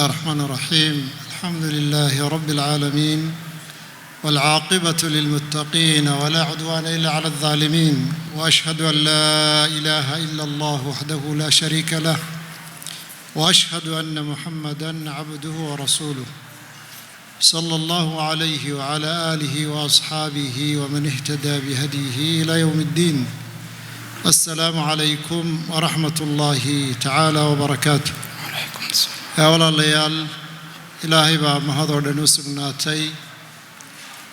الله الرحمن الرحيم. الحمد لله رب العالمين، والعاقبة للمتقين، ولا عدوان إلا على الظالمين، وأشهد أن لا إله إلا الله وحده لا شريك له، وأشهد أن محمدا عبده ورسوله، صلى الله عليه وعلى آله وأصحابه ومن اهتدى بهديه إلى يوم الدين. السلام عليكم ورحمة الله تعالى وبركاته. Walaalayaal, Ilaahay baa mahadoo dhan u sugnaatay.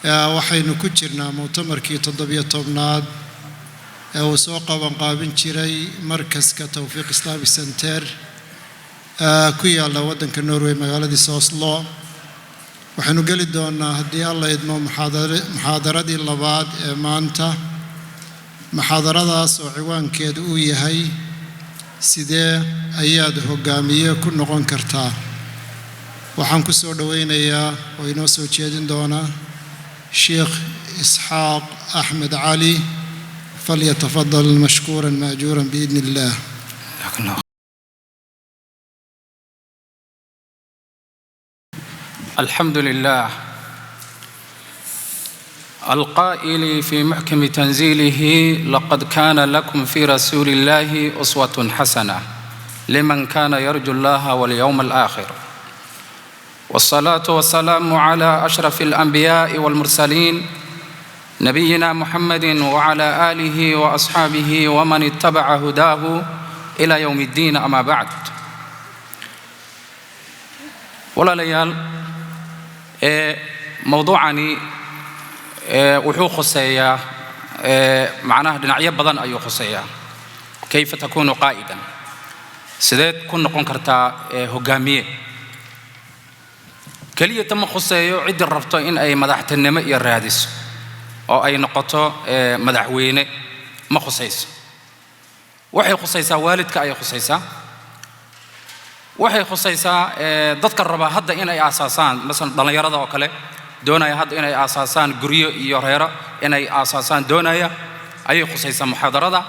Waxaynu ku jirnaa muctamarkii 17aad ee uu soo qabanqaabin jiray markaska Towfiiq Islamic Center ku yaalla waddanka Norway, magaaladiisa Oslo. Waxaynu geli doonaa, haddii Alla idmo, muxaadaradii labaad ee maanta, muxaadaradaas oo ciwaankeedu uu yahay "Sidee ayaad hoggaamiye ku noqon kartaa?" Waxaan ku soo dhoweynayaa oo inoo soo jeedin doona Sheikh Isxaaq Axmed Cali. فليتفضل مشكورا مأجورا بإذن الله. الحمد لله القائل في محكم تنزيله: لقد كان لكم في رسول الله أسوة حسنة لمن كان يرجو الله واليوم الآخر، والصلاة والسلام على أشرف الأنبياء والمرسلين، نبينا محمد وعلى آله وأصحابه ومن اتبع هداه إلى يوم الدين. أما بعد، walaalayaal, ee mowduucani wuxuu khuseeyaa macnaha dhinacyo badan ayuu khuseeyaa. كيف تكون قائدا، sideed ku noqon kartaa hogaamiye? Keliya tama khuseeyo ciddii rabto in ay madaxtinimo iyo raadiso oo ay noqoto madaxweyne, ma khusayso. Waxay khusaysaa waalidka ayay khusaysaa, waxay khusaysaa dadka raba hadda in ay aasaasaan, masalan dhallinyarada oo kale doonaya hadda inay aasaasaan guryo iyo reero inay aasaasaan doonaya ayay khusaysaa muxaadarada.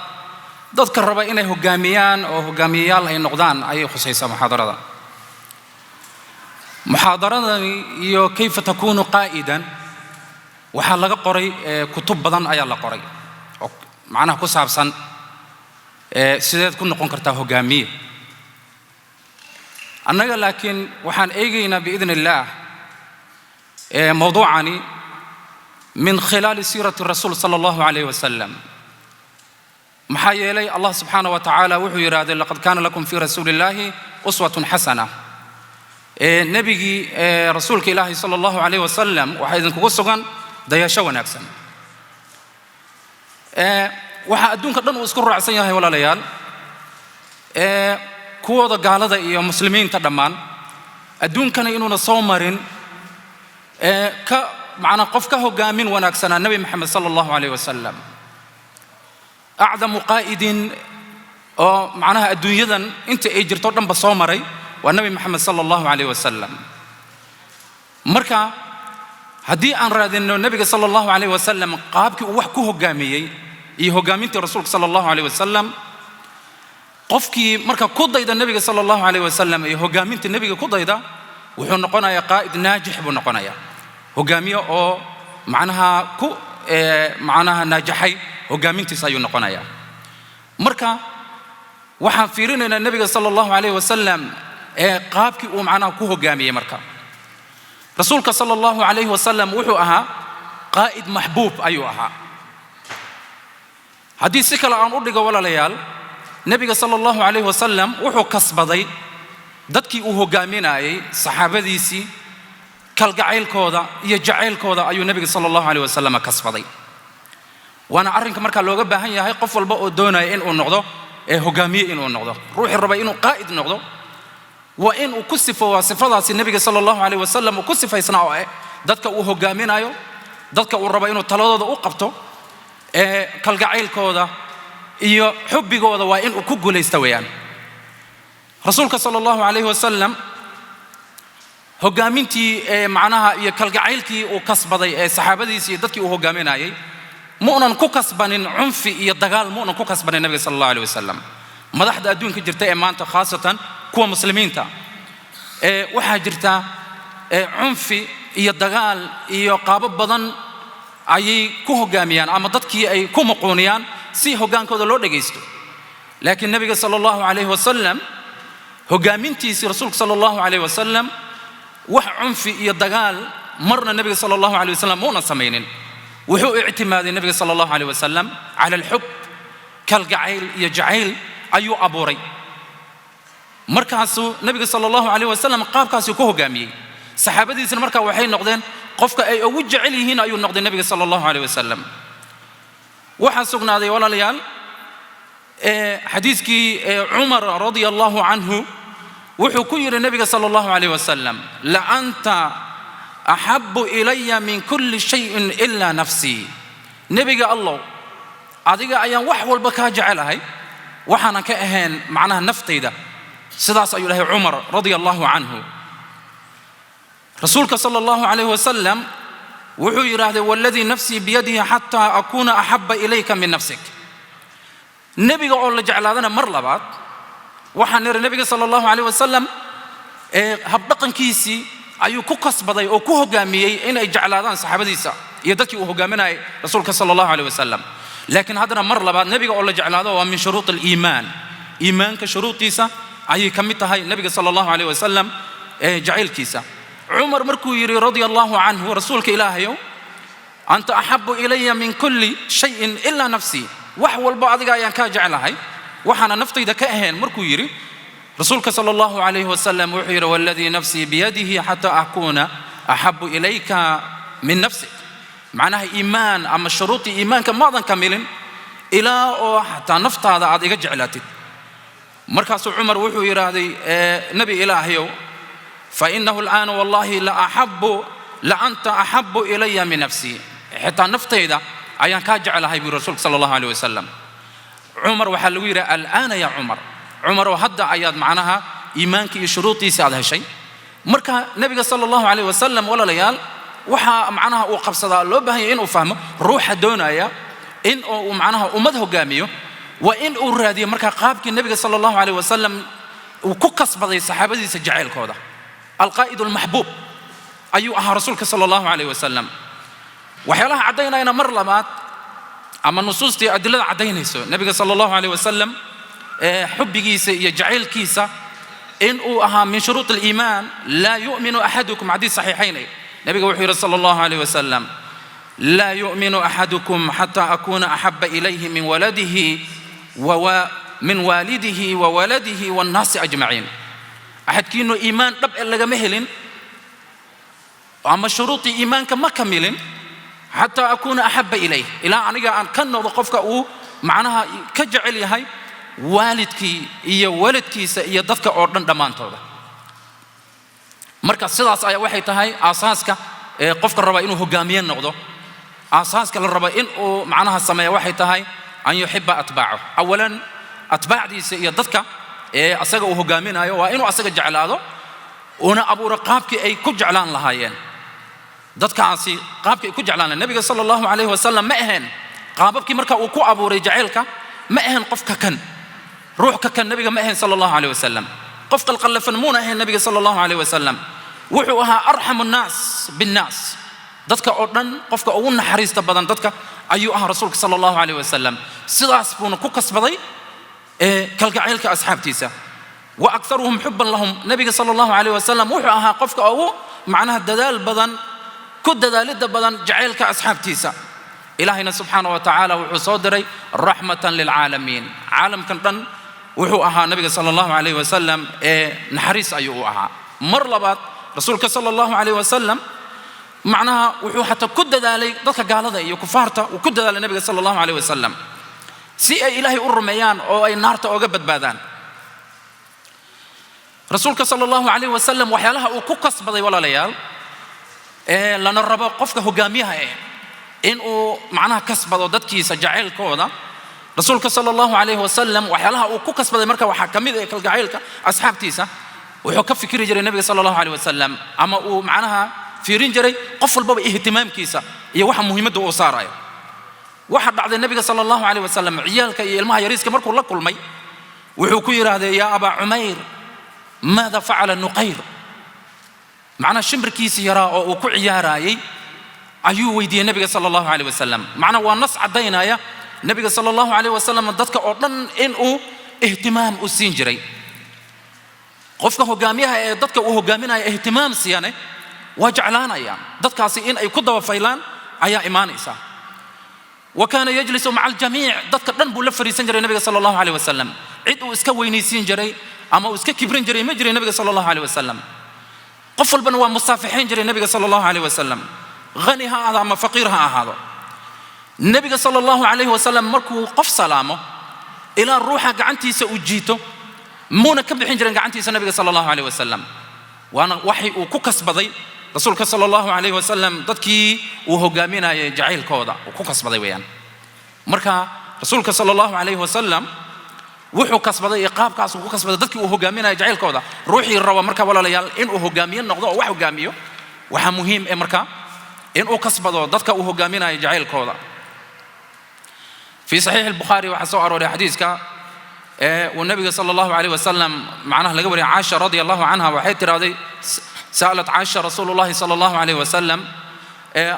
Dadka raba inay hogaamiyaan oo hogaamiyeyaal ay noqdaan ayay khusaysaa muxaadarada. Muxaadaradani iyo كيف تكون قائدا waxaa laga qoray kutub badan ayaa la qoray oo macnaha ku saabsan sideed ku noqon kartaa hogaamiye. Annaga laakiin waxaan eegaynaa بإذن الله mowduucani من خلال سيرة الرسول صلى الله عليه وسلم. Maxaa yeelay, Allah subxaana wa tacaala wuxuu yidhaahday: لقد كان لكم في رسول الله أسوة حسنة. Nebigii rasuulka Ilaahi صلى الله عليه وسلم waxaa idinkugu sugan dayasho wanaagsan. Waxaa adduunka dhan uu isku raacsan yahay, walaalayaal, kuwooda gaalada iyo muslimiinta dhammaan, adduunkana inuuna soo marin ka macnaa qof ka hogaamin wanaagsanaa Nebi Maxamed صلى الله عليه وسلم. أعظم قائد oo macnaha adduunyadan inta ay jirto dhanba soo maray waa Nebi Maxamed صلى الله عليه وسلم. Marka haddii aan raadinno nebiga صلى الله عليه وسلم qaabkii uu wax ku hoggaamiyey iyo hoggaamintii rasuulka صلى الله عليه وسلم, qofkii marka ku dayda nebiga صلى الله عليه وسلم iyo hoggaaminta nebiga ku dayda, wuxuu noqonayaa قائد ناجح buu noqonayaa, hoggaamiye oo macnaha ku macnaha naajaxay hoggaamintiisa ayuu noqonayaa. Marka waxaan fiirinaynaa nebiga صلى الله عليه وسلم ee qaabkii uu macnaha ku hoggaamiyey. Marka rasuulka صلى الله عليه وسلم wuxuu ahaa قائد محبوب ayuu ahaa. Haddii si kale aan u dhigo, walaalayaal, nebiga صلى الله عليه وسلم wuxuu kasbaday dadkii uu hoggaaminayay, saxaabadiisii, kalgacaylkooda iyo jacaylkooda ayuu nebiga صلى الله عليه وسلم kasbaday. Waana arrinka markaa looga baahan yahay qof walba oo doonaya inuu noqdo ee hoggaamiye inuu noqdo. Ruuxii raba inuu qaa'id noqdo waa inuu ku sifoowa sifadaasi nebiga صلى الله عليه وسلم uu ku sifaysnaa, oo ah dadka uu hoggaaminayo, dadka uu rabo inuu taladooda u qabto, ee kalgacaylkooda iyo xubbigooda waa inuu ku guulaysta weeyaan. Rasuulka صلى الله عليه وسلم hoggaamintii ee macnaha iyo kalgacaylkii uu kasbaday ee saxaabadiisii iyo dadkii uu hoggaaminayay, mu'nan ku kasbanin cunfi iyo dagaal, mu'nan ku kasbanin nabiga صلى الله عليه وسلم. Madaxda adduunka jirta ee maanta, khaasatan kuwa muslimiinta. Waxaa jirta cunfi iyo dagaal iyo qaabo badan ayay ku hoggaamiyaan ama dadkii ay ku muquuniyaan si hoggaankooda loo dhagaysto. Laakiin nabiga sala Allahu calayhi wasalam hoggaamintiisii, rasuulka sala Allahu calayhi wasalam, wax cunfi iyo dagaal marna nabiga sala Allahu calayh wasalam muuna samaynin. Wuxuu ictimaaday nabiga sala Allahu calayh wasalam cala alxub, kalgacayl iyo jacayl ayuu abuuray. Markaasuu nabiga sala Allahu calayh wasalam qaabkaasuu ku hoggaamiyey saxaabadiisna. Markaa waxay noqdeen qofka ay ugu jecel yihiin ayuu noqday nabiga sala Allahu calayh wasalam. Waxaa sugnaaday, walaalayaal, xadiiskii Cumar radia Allahu canhu. Wuxuu ku yidhi nabiga sala Allahu calayh wasalam: "La anta axabu ilaya min kulli shayin ila nafsii." Nebiga Allow, adiga ayaan wax walba kaa jecelahay, waxaanan ka ahayn macnaha naftayda. Sidaas ayuu dhahay Cumar radia Allahu canhu. Rasuulka sala Allahu calayh wasalam wuxuu yidhaahday: "Waladii nafsii biyadihi xataa akuuna axaba ilayka min nafsik." Nebiga oo la jeclaadana mar labaad waxaan nidhi, nebiga sala Allahu calayh wasalam ee habdhaqankiisii ayuu ku kasbaday oo ku hoggaamiyey inay jeclaadaan saxaabadiisa iyo dadkii uu hoggaaminayay rasuulka sala Allahu calayh wasalam. Laakiin haddana mar labaad, nebiga oo la jeclaado waa min shuruut aliimaan, iimaanka shuruudiisa ayay ka mid tahay nebiga sala Allahu calayh wasalam ee jacaylkiisa. Cumar markuu yidhi radia Allahu canhu: "Rasuulka Ilaahayow, anta axabu ilaya min kulli shayin ilaa nafsii, wax walba adiga ayaan kaa jeclahay, waxaana naftayda ka ahayn," markuu yidhi, rasuulka sala Allahu calayhi wasalam wuxuu yidhi: "Waladii nafsii biyadihi xataa akuuna axabu ilayka min nafsik." Macnaha iimaan ama shuruudii iimaanka maadan kamilin ilaa oo xataa naftaada aad iga jeclaatid. Markaasuu Cumar wuxuu yidhaahday: "Nebi Ilaahayow, fainahu alaana wallahi la axabu la anta axabu ilaya min nafsii, xitaa naftayda ayaan kaa jeclahay," buu rasuulka sala Allahu alayh wasalam. Cumar waxaa lagu yidhi: "Alaana ya Cumar, Cumarow, hadda ayaad macnaha iimaanka iyo shuruudiisa aad heshay." Marka nebiga sala Allahu calayh wasalam, walaalayaal, waxaa macnaha uu qabsadaa loo baahan yahay inuu fahmo ruuxa doonaya in uu macnaha ummad hogaamiyo, waa in uu raadiyo marka qaabkii nebiga sala Allahu calayh wasalam uu ku kasbaday saxaabadiisa jacaylkooda. Alqaa'id almaxbuub ayuu ahaa rasuulka sala Allahu calayh wasalam. Waxyaalaha caddaynayana mar labaad ama nusuustii adilada caddaynayso nebiga sala Allahu calayh wasalam ee xubbigiisa iyo jacaylkiisa in uu ahaa min shuruut aliimaan, "Laa yu'minu axadukum," xadiis saxiixayn, nebiga wuxuu yidhi sala Allahu calayh wasalam: "Laa yu'minu axadukum xataa akuuna axaba ilayhi min waladihi min waalidihi wa waladihi wannaasi ajmaciin." Axadkiinu iimaan dhab e lagama helin ama shuruudii iimaanka ma kamilin xataa akuuna axaba ilayh, ilaa aniga aan ka noqdo qofka uu macnaha ka jecel yahay waalidkii iyo waladkiisa iyo dadka oo dhan dhammaantooda. Marka sidaas ayaa waxay tahay aasaaska ee qofka raba inuu hogaamiye noqdo. Aasaaska la raba in uu macnaha sameeya waxay tahay an yuxiba atbaacahu awalan. Atbaacdiisa iyo dadka ee asaga uu hogaaminayo waa inuu asaga jeclaado, una abuuro qaabkii ay ku jeclaan lahaayeen dadkaasi, qaabkii ay ku jeclaan lahayen. Nabiga sala Allahu calayhi wasalam ma ahayn qaababkii marka uu ku abuuray jacaylka, ma ahayn qof kakan, ruux kakan nabiga ma ahayn sala Allahu calayh wasalam. Qof qalqallafan muuna ahayn nabiga sala Allahu calayh wasalam. Wuxuu ahaa arxamu nnaas binnaas, dadka oo dhan qofka ugu naxariista badan dadka ayuu ahaa rasuulka sala Allahu calayh wasalam. Sidaas buuna ku kasbaday ee kalgacaylka asxaabtiisa. Wa akharuhum xubban lahum, nabiga sala Allahu calayh wasalam wuxuu ahaa qofka ugu macnaha dadaal badan, ku dadaalidda badan jacaylka asxaabtiisa. Ilaahayna subxaana wa tacaala wuxuu soo diray raxmatan lilcaalamiin, caalamkan dhan wuxuu ahaa nabiga sala Allahu calayh wasalam ee naxariis ayuu u ahaa. Mar labaad, rasuulka sala Allahu calayh wasalam macnaha wuxuu xataa ku dadaalay dadka gaalada iyo kufaarta, uu ku dadaalay nabiga sala Allahu calayh wasalam si ay Ilaahay u rumeeyaan oo ay naarta oga badbaadaan. Rasuulka sala Allahu calayh wasalam waxyaalaha uu ku kasbaday, walaalayaal, ee lana rabo qofka hogaamiyaha eh in uu macnaha kasbado dadkiisa jacaylkooda, rasuulka sala Allahu calayhi wasalam waxyaalaha uu ku kasbaday marka waxaa ka mid ah kalgacaylka asxaabtiisa. Wuxuu ka fikiri jiray nabiga sala Allahu calayh wasalam ama uu macnaha fiirin jiray qof walbaba ihtimaamkiisa iyo waxa muhiimadda uu saarayo. Waxa dhacday, nabiga sala Allahu calayh wasalam ciyaalka iyo ilmaha yariiska markuu la kulmay, wuxuu ku yidhaahday: "Yaa Abaa Cumayr, maada facala Nuqayr?" Macnaha shimbirkiisii yaraa oo uu ku ciyaaraayey ayuu weydiiyey nabiga sala allahu calayh wasalam. Macnaha waa nas caddaynaya nabiga sala allahu calayh wasalam dadka oo dhan inuu ihtimaam u siin jiray. Qofka hogaamiyaha ee dadka uu hogaaminaya ihtimaam siiyane waa jeclaanayaan dadkaasi, in ay ku daba faylaan ayaa imaanaysa. Wa kaana yajlisu maca aljamiic, dadka dhan buu la fariisan jiray nabiga sala allahu calayh wasalam. Cid uu iska weynaysiin jiray ama uu iska kibrin jiray ma jiray nabiga sala allahu calayh wasalam. Qof walbana waa musaafaxayn jiray nabiga sala allahu calayh wasalam, hani ha ahaado ama faqiir ha ahaado. Nabiga sala allahu calayhi wasalam markuu qof salaamo, ilaa ruuxa gacantiisa uu jiito muuna ka bixin jirin gacantiisa nabiga sala allahu calayh wasalam. Waana waxay uu ku kasbaday rasuulka sala allahu calayhi wasalam dadkii uu hogaaminayay jacaylkooda uu ku kasbaday weeyaan. Marka rasuulka sala allahu calayhi wasalam wuxuu kasbaday iyo qaabkaas uu ku kasbaday dadkii uu hogaaminaya jacaylkooda. Ruuxii raba marka, walaalayaal, inuu hogaamiye noqdo oo wax hogaamiyo, waxaa muhiim ee marka inuu kasbado dadka uu hogaaminayo jacaylkooda. في صحيح البخاري waxaa soo arooray xadiiska ee uu nabiga sala allahu calayh wasalam macnaha laga wariyay Caasha radia allahu canha. Waxay tirahday: سألت عائشة رسول الله صلى الله عليه وسلم,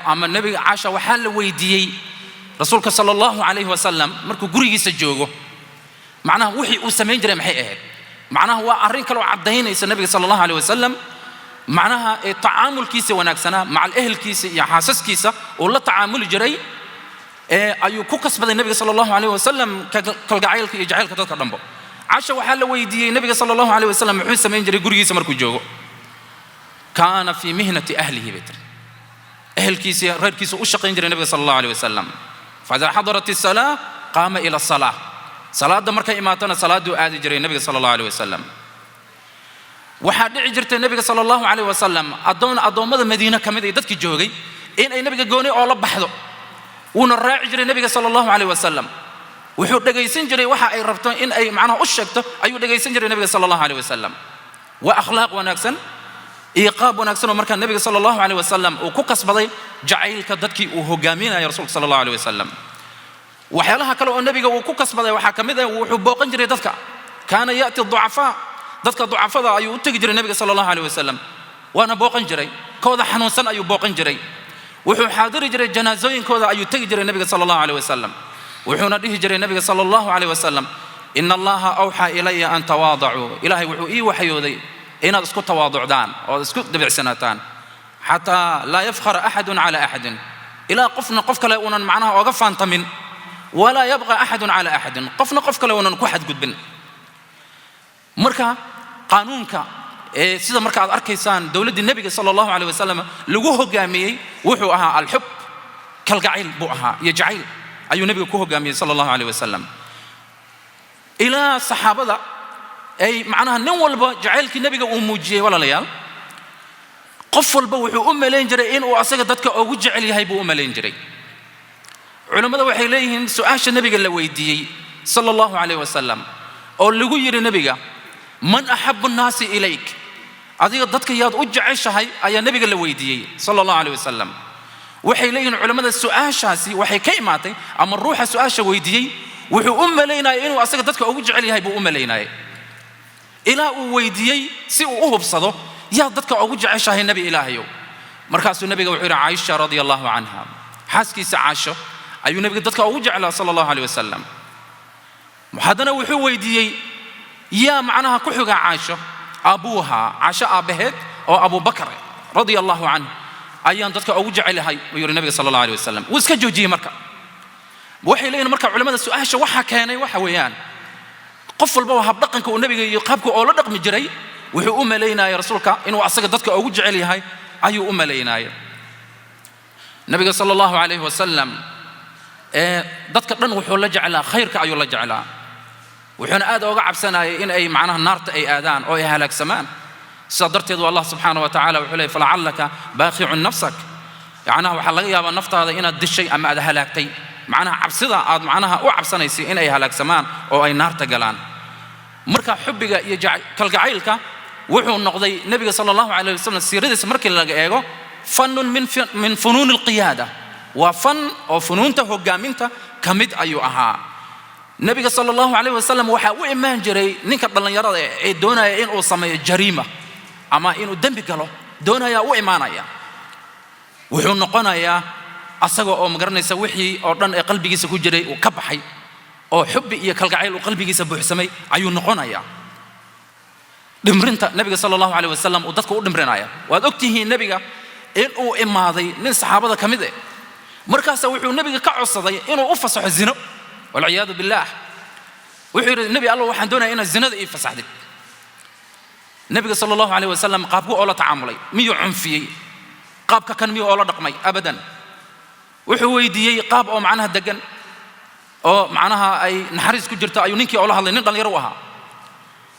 ama nabiga Caasha waxaa la weydiiyey rasuulka sala allahu calayhi wasalam markuu gurigiisa joogo macnaha wixii uu samayn jiray maxay ahayd. Macnaha waa arrin kale oo caddaynaysa nabiga sala allahu calayh wasalam macnaha ee tacaamulkiisa wanaagsanaa macal ehelkiisa iyo xaasaskiisa uu la tacaamuli jiray ee ayuu ku kasbaday nabiga sala allahu calayh wasalam kalgacaylka iyo jacaylka dadka dhanbo. Casha waxaa la weydiiyey nabiga sala allahu calayh wasalam muxuu samayn jiray gurigiisa markuu joogo. كان في مهنة أهله, bay tiri, ehelkiisa, reerkiisa u shaqayn jiray nabiga sala allahu alayh wasalam. فإذا حضرت الصلاة قام إلى الصلاة, salaadda markay imaatona salaadduu aadi jiray nabiga sala allahu alayh wasalam. Waxaa dhici jirtay nabiga sala allahu calayh wasalam addoon addoommada Madiine ka mid ay dadkii joogay in ay nabiga gooni oo la baxdo, wuuna raaci jiray nabiga sala allahu calayh wasalam. Wuxuu dhegaysan jiray waxa ay rabto in ay macnaha u sheegto ayuu dhegaysan jiray nabiga sala allahu calayh wasalam. Waa akhlaaq wanaagsan iyo qaab wanaagsan oo markaa nabiga sala allahu calayh wasalam uu ku kasbaday jacaylka dadkii uu hogaaminayo rasuulka sala allahu calayh wasalam. Waxyaalaha kale oo nabiga uu ku kasbaday waxaa ka mid ah wuxuu booqan jiray dadka. كان يأتي الضعفاء, dadka ducafada ayuu u tegi jiray nabiga sala allahu calayh wasalam, waana booqan jiray. Kooda xanuunsan ayuu booqan jiray. Wuxuu xaadiri jiray janaasooyinkooda ayuu tegi jiray nabiga sala allahu calayh wasalam. Wuxuuna dhihi jiray nabiga sala allahu calayh wasalam: إن الله أوحى إلي أن تواضعوا, Ilaahay wuxuu ii waxyooday inaad isku tawaaducdaan ood isku dabicsanaataan, حتى لا يفخر أحد على أحد, ilaa qofna qof kale uunan macnaha ooga faantamin, ولا يبغي أحد على أحد, qofna qof kale uunan ku xadgudbin. Marka qaanuunka ee sida marka aad arkaysaan dowladdii nebiga sala allahu calayh wasalam lagu hogaamiyey wuxuu ahaa الحب, kalgacayl buu ahaa iyo jacayl ayuu nebiga ku hogaamiyey sala allahu calayh wasalam, ilaa saxaabada ay macnaha nin walba jacaylkii nebiga uu muujiyey. Walaalayaal, qof walba wuxuu u malayn jiray inuu asaga dadka ugu jecel yahay buu u malayn jiray. Culammada waxay leeyihiin su-aasha nebiga la weydiiyey sala allahu calayh wasalam oo lagu yidhi nebiga: من أحب الناس إليك, adiga dadka yaad u jeceshahay, ayaa nebiga la weydiiyey sala allahu calayh wasalam. Waxay leeyihiin culammada su-aashaasi waxay ka imaatay ama ruuxa su-aasha weydiiyey wuxuu u malaynayay inuu asaga dadka ugu jecel yahay buu u malaynayay, ilaa uu weydiiyey si uu u hubsado: yaa dadka ugu jeceshahay, nebi Ilaahayow? Markaasuu nebiga wuxuu yidhi: Caaisha radia allahu canha. Xaaskiisa Caasho ayuu nebiga dadka ugu jeclaa sala allahu aleyh wasalam. Haddana wuxuu weydiiyey: yaa macnaha ku xiga Caasho? أبوها, Caasho aabbaheed oo Abubakar radia allahu canh ayaan dadka ugu jecelahay, uu yidhi nabiga sala allahu aleyh wasalam. Wuu iska joojiyey. Marka waxay leeyihin marka culimmada su-aasha waxa keenay waxa weeyaan qof walba waa habdhaqanka uu nebiga iyo qaabka oo la dhaqmi jiray. Wuxuu u malaynayay rasuulka inuu asaga dadka ugu jecel yahay ayuu u malaynayay. Nabiga sala allahu calayhi wasalam ee dadka dhan wuxuu la jeclaa khayrka ayuu la jeclaa, wuxuuna aad ooga cabsanayay in ay macnaha naarta ay aadaan oo ay halaagsamaan. Sidaa darteed Allah subxaana wa tacala wuxuu leeyay: فلعلك باخع نفسك, macnaha waxaa laga yaabaa naftaada inaad dishay ama aad halaagtay. Macnaha cabsida aad macnaha u cabsanaysay in ay halaagsamaan oo ay naarta galaan. Marka xubbiga iyo kalgacaylka wuxuu noqday nebiga sala allahu calayh wasalam siiradiisa markii laga eego فن من فنون القيادة, waa fan oo funuunta hoggaaminta ka mid ayuu ahaa. Nebiga sala allahu calayh wasalam waxaa u imaan jiray ninka dhallinyarada ee doonaya inuu sameeyo jariima ama inuu dembi galo. doonayaa u imaanaya. Wuxuu noqonayaa asaga oo magaranaysa wixii oo dhan ee qalbigiisa ku jiray uu ka baxay, oo xubbi iyo kalgacayl uu qalbigiisa buuxsamay ayuu noqonayaa. Dhimrinta nabiga sala allahu caleyh wasalam uu dadka u dhimrinaya, waad ogtihiin nebiga inuu imaaday nin saxaabada ka mid eh, markaasa wuxuu nebiga ka codsaday inuu u fasaxo zino, walciyaadu billaah. Wuxuu yidhi: "Nebi Alla, waxaan doonaya inaad zinada ii fasaxdid." Nebiga sala allahu caleyh wasalam qaabku oo la tacaamulay? Miyuu cunfiyey? Qaabka kan miyuu oola dhaqmay? Abadan. Wuxuu weydiiyey qaab oo macnaha degan oo macnaha ay naxariis ku jirto ayuu ninkii oola hadlay. Nin dhallinyaro u ahaa.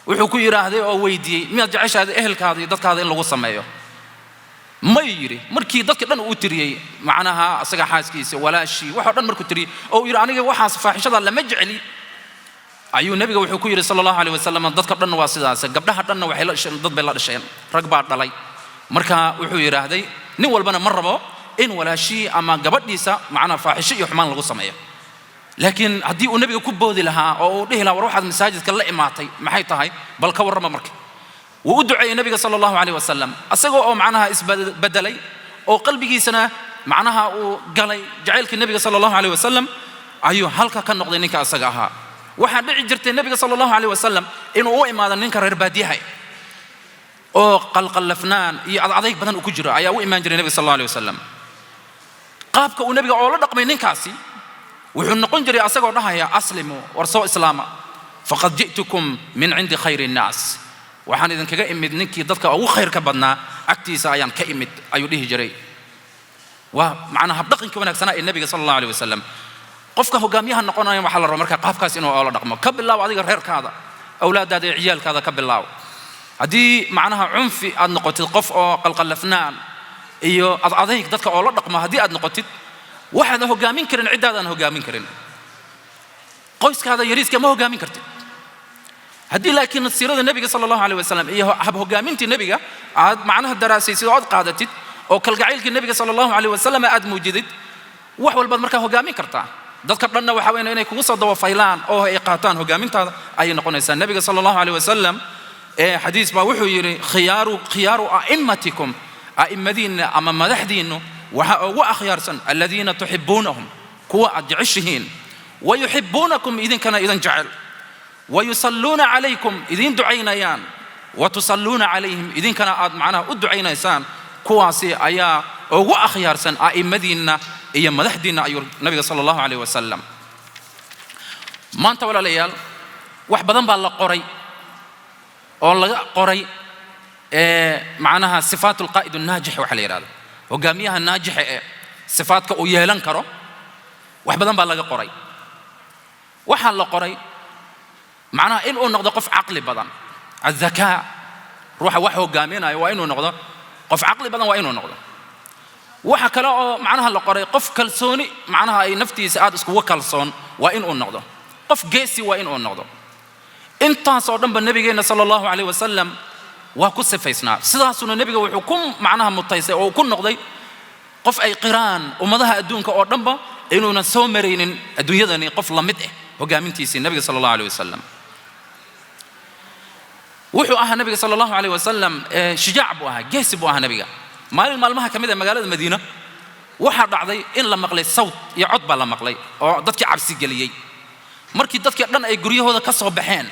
Wuxuu ku yidhaahday oo weydiiyey: "Miyaad jeceshahay ehelkaada iyo dadkaada in lagu sameeyo?" May yidhi. Markii dadka dhan uu tiriyey, macnaha asaga xaaskiisa, walaashii, waxoo dhan markuu tiriyey oo uu yidhi: "Aniga waxaas faaxishada lama jecli," ayuu nebiga wuxuu ku yidhi sala allahu aleyh wasalam: "Dadka dhanna waa sidaas, gabdhaha dhanna waxay la dhasheen, dad bay la dhasheen, rag baa dhalay." Marka wuxuu yidhaahday: "Nin walbana ma rabo in walaashii ama gabadhiisa macnaha faaxisho iyo xumaan lagu sameeyo." Laakiin haddii uu nebiga ku boodi lahaa oo uu dhihi lahaa: "War, waxaad masaajidka la imaatay maxay tahay? Bal ka warrama." Marka wuu u duceeyey nebiga sala allahu caleyh wasalam, isagoo oo macnaha isbedelay oo qalbigiisana macnaha uu galay jacaylkii nebiga sala allahu caleyh wasalam ayuu halka ka noqday ninka asaga ahaa. Waxaa dhici jirtay nebiga sala allahu caleyh wasalam inuu u imaado ninka reer baadiyaha oo qalqallafnaan iyo adadayg badan uu ku jiro ayaa u imaan jiray nebiga sal allahu aleyh wasalam. Qaabka uu nebiga oola dhaqmay ninkaasi wuxuu noqon jiray asagoo dhahaya: "Aslimu, war soo islaama, faqad ji'tukum min cindi khayri innaas, waxaan idinkaga imid ninkii dadka ugu khayrka badnaa agtiisa ayaan ka imid," ayuu dhihi jiray. Waa macnaa habdhaqanka wanaagsanaa ee nebiga sala allahu aleyh wasalam. Qofka hogaamiyaha noqonaya waxaa la rabaa marka qaabkaas inuu oola dhaqmo. Ka bilaabo adiga reerkaada, awlaaddaada iyo ciyaalkaada ka bilaabo. Haddii macnaha cunfi aad noqotid, qof oo qalqallafnaan iyo adadayg dadka oo la dhaqmo haddii aad noqotid, waxaadan hogaamin karin ciddaadaan hogaamin karin, qoyskaada yariiska ma hogaamin kartid. Haddii laakiin siirada nebiga sala allahu aleyh wasalam iyo hab hogaamintii nebiga aad macnaha daraasaysid oo aad qaadatid oo kalgacaylkii nebiga sala allahu aleyh wasalam aad muujidid, wax walbaad markaa hogaamin kartaa. Dadka dhanna waxa weyn inay kugu soo dabafaylaan oo ay qaataan hogaamintaada ayay noqonaysaa. Nebiga sala allahu aleyh wasalam ee xadiis baa wuxuu yidhi: Khiyaaru a'immatikum, a'immadiinna ama madaxdiinnu waxa ugu akhyaarsan, aladiina tuxibbuunahum, kuwa aad jeceshihiin, wayuxibbuunakum, idinkana idin jecel, wayusalluuna calaykum, idiin ducaynayaan, watusalluuna calayhim, idinkana aad macnaha u ducaynaysaan, kuwaasi ayaa ugu akhyaarsan a'immadiinna iyo madaxdiinna," ayuu nabiga sala allahu aleyh wasalam. Maanta walaalayaal, wax badan baa la qoray oo laga qoray macnaha sifaat alqaa'id annaajix waxa la yidhahdo, hogaamiyaha naajixa ee sifaadka uu yeelan karo. Wax badan baa laga qoray. Waxaa la qoray macnaha inuu noqdo qof caqli badan, adhakaa. Ruuxa wax hogaaminayo waa inuu noqdo qof caqli badan, waa inuu noqdo. Waxa kale oo macnaha la qoray qof kalsooni, macnaha ay naftiisa aad iskugu kalsoon waa inuu noqdo, qof geesi waa inuu noqdo. Intaas oo dhanba nabigeenna sala allahu caleyh wasalam waa ku sifaysnaa. Sidaasuna nebiga wuxuu ku macnaha mutaysay oo uu ku noqday qof ay qiraan ummadaha adduunka oo dhanba inuunan soo maraynin adduunyadani qof la mid ah hogaamintiisii nebiga sala allahu aleyh wasalam. Wuxuu ahaa nabiga sala allahu aleyh wasalam shijaac buu ahaa, geesi buu ahaa nebiga. Maalin maalmaha ka mid ah magaalada Madiina waxaa dhacday in la maqlay sawt iyo cod baa la maqlay oo dadkii cabsi geliyey. Markii dadkii dhan ay guryahooda ka soo baxeen,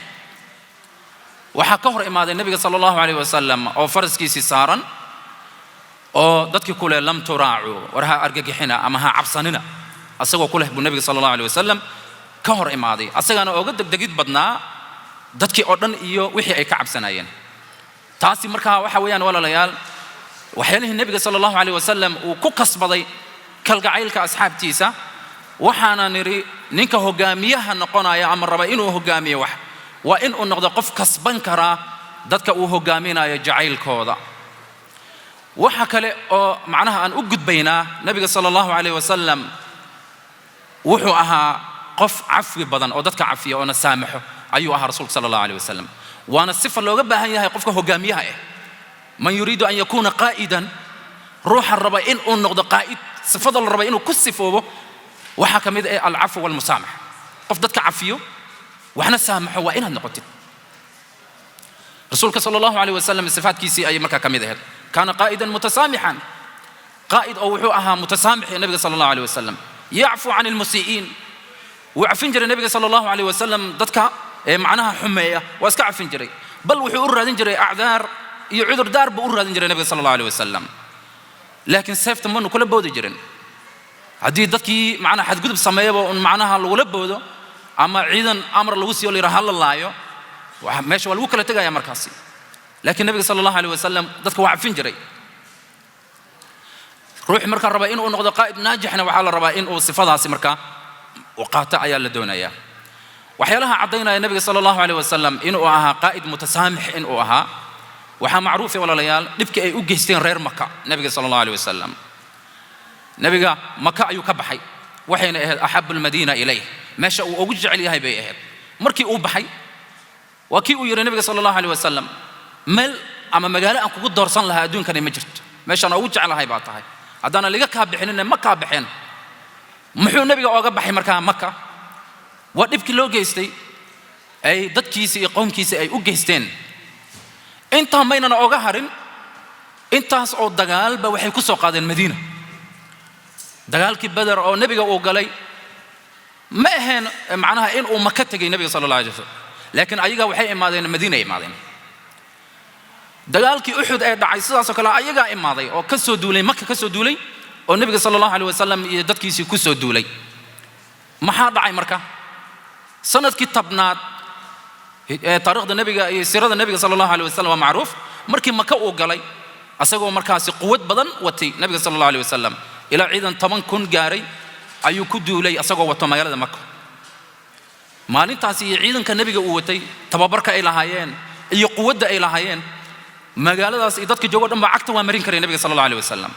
waxaa ka hor imaaday nebiga sala allahu aleyh wasalam oo faraskiisii saaran oo dadkii ku leh: "Lam turaacuu, war ha argagixina ama ha cabsanina," asagoo ku leh buu nebiga sala allahu aleyh wasalam ka hor imaaday, asagana ooga degdegid badnaa dadkii oo dhan iyo wixii ay ka cabsanayeen. Taasi markaa waxa weeyaan walaalayaal, waxyaalihii nebiga sala allahu aleyh wasalam uu ku kasbaday kalgacaylka asxaabtiisa. Waxaana nidhi ninka hogaamiyaha noqonaya ama raba inuu hogaamiyo wax waa inuu noqdo qof kasban karaa dadka uu hogaaminayo jacaylkooda. Waxa kale oo macnaha aan u gudbaynaa, nebiga sala allahu aleyh wasalam wuxuu ahaa qof cafwi badan oo dadka cafiya oona saamaxo ayuu ahaa rasuulka sala allahu aleyh wasalam. Waana sifa looga baahan yahay qofka hogaamiyaha ah. Man yuriidu an yakuuna qaa'idan, ruuxa raba in uu noqdo qaa'id, sifada la raba inuu ku sifoobo waxaa ka mid ah alcafwu walmusaamax. Qof dadka cafiyo waxna saamaxo waa inaad noqotid. Rasuulka sala Allahu calayh wasalam sifaadkiisii ayay markaa ka mid ahayd. Kaana qaa'idan mutasaamixan, qaa'id oo wuxuu ahaa mutasaamix. Nabiga sala Allahu alayh wasalam yacfu can almusii'iin, wuu cafin jiray nabiga sala Allahu alayh wasalam dadka ee macnaha xumeeya, waa iska cafin jiray, bal wuxuu u raadin jiray acdaar iyo cudurdaar buu u raadin jiray nabiga sala Allahu alayh wasalam. Laakiin seefta manu kula boodi jirin. Haddii dadkii macnaha xadgudub sameeyaba un macnaha lagula boodo ama ciidan amar lagu siiyo la yidhaha ha la laayo, meesha waa lagu kala tegaya markaasi. Laakiin nabiga sala Allahu alayh wasalam dadka waa cafin jiray. Ruuxi markaa raba inuu noqdo qaa'id naajixna, waxaa la rabaa inuu sifadaasi markaa uu qaato ayaa la doonayaa. Waxyaalaha caddaynaya nabiga sala Allahu alayh wasalam inuu ahaa qaa'id mutasaamix inuu ahaa, waxaa macruufa, walaalayaal, dhibkii ay u geysteen reer Maka nabiga sala Allahu alayh wasalam. Nabiga Maka ayuu ka baxay, waxayna ahayd axabu almadiina ilayh, meesha uu ugu jecel yahay bay ahayd. Markii uu baxay, waa kii uu yidhi nabiga sala Allahu alayh wasalam: "Meel ama magaalo aan kugu doorsan lahaa adduunkani ma jirto, meeshaan ugu jeclahay baa tahay, haddaana liga kaa bixinina ma kaa baxeen." Muxuu nabiga ooga baxay markaa Maka? Waa dhibkii loo geystay, ay dadkiisi iyo qowmkiisi ay u geysteen. Intaa maynana ooga harin, intaas oo dagaalba waxay ku soo qaadeen Madiina. Dagaalkii Beder oo nebiga uu galay ma ahayn macnaha in uu Maka tegay nebiga sala Allah alay wasalam, laakiin ayaga waxay imaadeen Madiina ay imaadeen. Dagaalkii Uxud ee dhacay sidaasoo kale ayagaa imaaday oo ka soo duulay Maka, ka soo duulay oo nebiga sala Allahu alay wasalam iyo dadkiisii ku soo duulay. Maxaa dhacay marka? Sanadkii 10aad ee taariikhda nebiga iyo siirada nebiga sala Allahu alay wasalam waa macruuf. Markii Maka uu galay, asagoo markaasi quwad badan watay nebiga sala Allahu alay wasalam, ilaa ciidan 10,000 gaaray ayuu ku duulay asagoo wato magaalada Maka. Maalintaasi iyo ciidanka nebiga uu watay, tababarka ay lahaayeen iyo quwadda ay lahaayeen, magaaladaas iyo dadka joogo dhan baa cagta waa marin karay nebiga sala Allahu alay wasalam.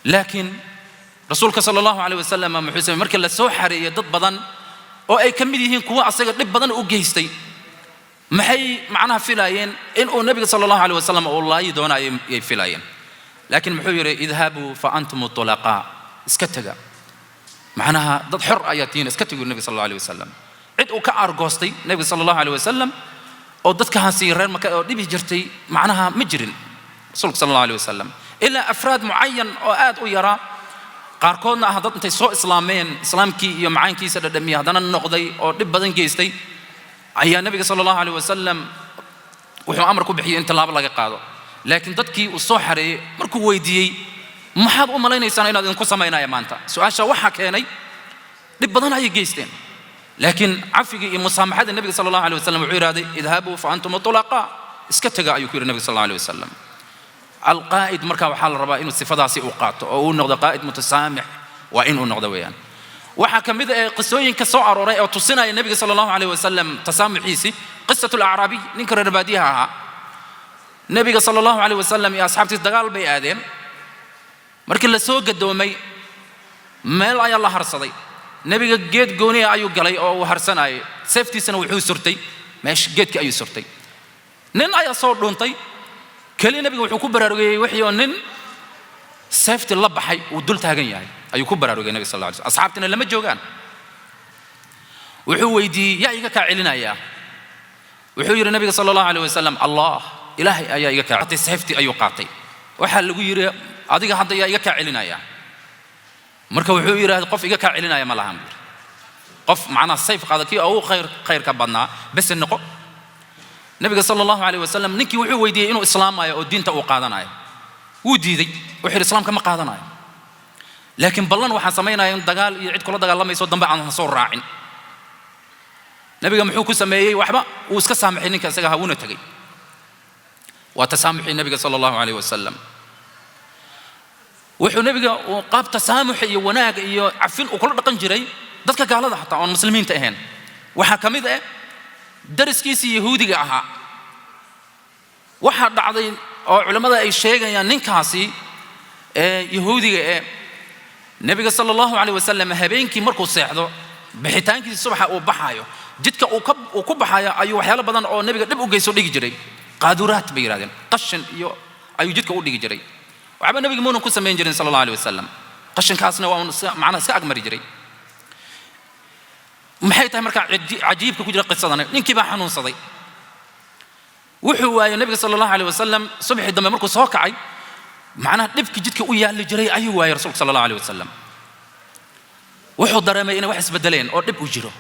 Laakiin rasuulka sala Allahu alay wasalam muxuu samey? Markii la soo xareeyey dad badan oo ay ka mid yihiin kuwa asaga dhib badan u geystay, maxay macnaha filaayeen? Inuu nebiga sala Allahu alay wasalam uu laayi doono ayay filaayeen. Laakiin muxuu yidhi? "Idhabuu fa antum tulaqaa, iska tega, macnaha dad xor ayaa tihiin, iska tegu." Nebiga sala Allahu alay wasalam cid uu ka aargoostay nebiga sala Allahu alay wasalam oo dadkaasi reer Maka oo dhibi jirtay macnaha ma jirin rasuulka sala Allahu alay wasalam, ilaa afraad mucayan oo aad u yaraa, qaarkoodna ah dad intay soo islaameen, islaamkii iyo macaankiisa dhadhamiyey, haddana noqday oo dhib badan geystay, ayaa nebiga sala Allahu alay wasalam wuxuu amar ku bixiyey in tallaabo laga qaado. Laakiin dadkii uu soo xareeyey markuu weydiiyey: "Maxaad u malaynaysaan inaad idinku samaynaya maanta?" Su-aasha waxaa keenay dhib badan ayay geysteen, laakiin cafigii iyo musaamaxada nebiga sala Allahu alay wasalam wuxuu yidhahday: "Idhabuu fa antum tulaqaa, iska tega," ayuu ku yidhi nebiga sal Allahu alay wasalam. Alqaa'id marka waxaa la rabaa inuu sifadaasi uu qaato oo uu noqdo qaa'id mutasaamix, waa inuu noqdo weeyaan. Waxaa ka mid ah qisooyinka soo arooray oo tusinaya nebiga sala Allahu alayh wasalam tasaamuxiisii qisatu alacraabiy, ninka reer baadiyaha ahaa. Nebiga sala Allahu alayh wasalam iyo asxaabtiis dagaal bay aadeen. Markii la soo gadoomay, meel ayaa la harsaday. Nebiga geed gooniya ayuu galay oo uu harsanayay, seeftiisana wuxuu surtay meesha geedkii ayuu surtay. Nin ayaa soo dhuuntay keli. Nebiga wuxuu ku baraarugayey wixii oo nin seefti la baxay uu dul taagan yahay ayuu ku baraarugay nebiga sal alla alay slam. Asxaabtina lama joogaan. Wuxuu weydiiyey: "Yaa iga kaa celinayaa?" Wuxuu yidhi nabiga sala Allahu alayh wasalam: "Allah, Ilaahay ayaa iga kaa." Seeftii ayuu qaatay. Waxaa lagu yidhi: "Adiga hadda yaa iga kaa celinaya?" Marka wuxuu yidhahday: "Qof iga kaa celinaya ma lahan," buu. Qof macnaha sayf qaada kii ugu khayrka badnaa bese noqo. Nabiga sala Allahu alayh wasalam ninkii wuxuu weydiiyey inuu islaamayo oo diinta uu qaadanayo. Wuu diiday, wuxuu yidhi: "Islaamka ma qaadanayo, laakiin ballan waxaan samaynaya in dagaal iyo cid kula dagaalamayso dambe aan soo raacin." Nabiga muxuu ku sameeyey? Waxba, wuu iska saamaxay ninka isaga ahaa, wuuna tegey. Waa tasaamuxii nabiga sala Allahu alayh wasalam. Wuxuu nebiga uu qaab tasaamux iyo wanaag iyo cafin uu kula dhaqan jiray dadka gaalada xataa oon muslimiinta ahayn. Waxaa ka mid ah dariskiisii yahuudiga ahaa. Waxaa dhacday oo culammada ay sheegayaan, ninkaasi ee yahuudiga ee nebiga sala Allahu calayh wasalam habeenkii markuu seexdo, bixitaankiisa subaxa uu baxaayo, jidka uu ku baxayo ayuu waxyaalo badan oo nebiga dhib u geyso dhigi jiray. Qaaduraat bay yidhahdeen, qashin iyo ayuu jidka u dhigi jiray. Waxba nebiga muunan ku samayn jirin sala Allahu alayh wasalam, qashinkaasna waa un macnaha iska agmari jiray. Maxay tahay marka cajiibka ku jira qisadani? Ninkii baa xanuunsaday. Wuxuu waayay nabiga sala allahu aleyh wasalam subaxii dambe markuu soo kacay, macnaha dhibkii jidka u yaalli jiray ayuu waayay rasuulka sala allahu aleyh wasalam. Wuxuu dareemay inay wax isbedeleen oo dhib u jiro.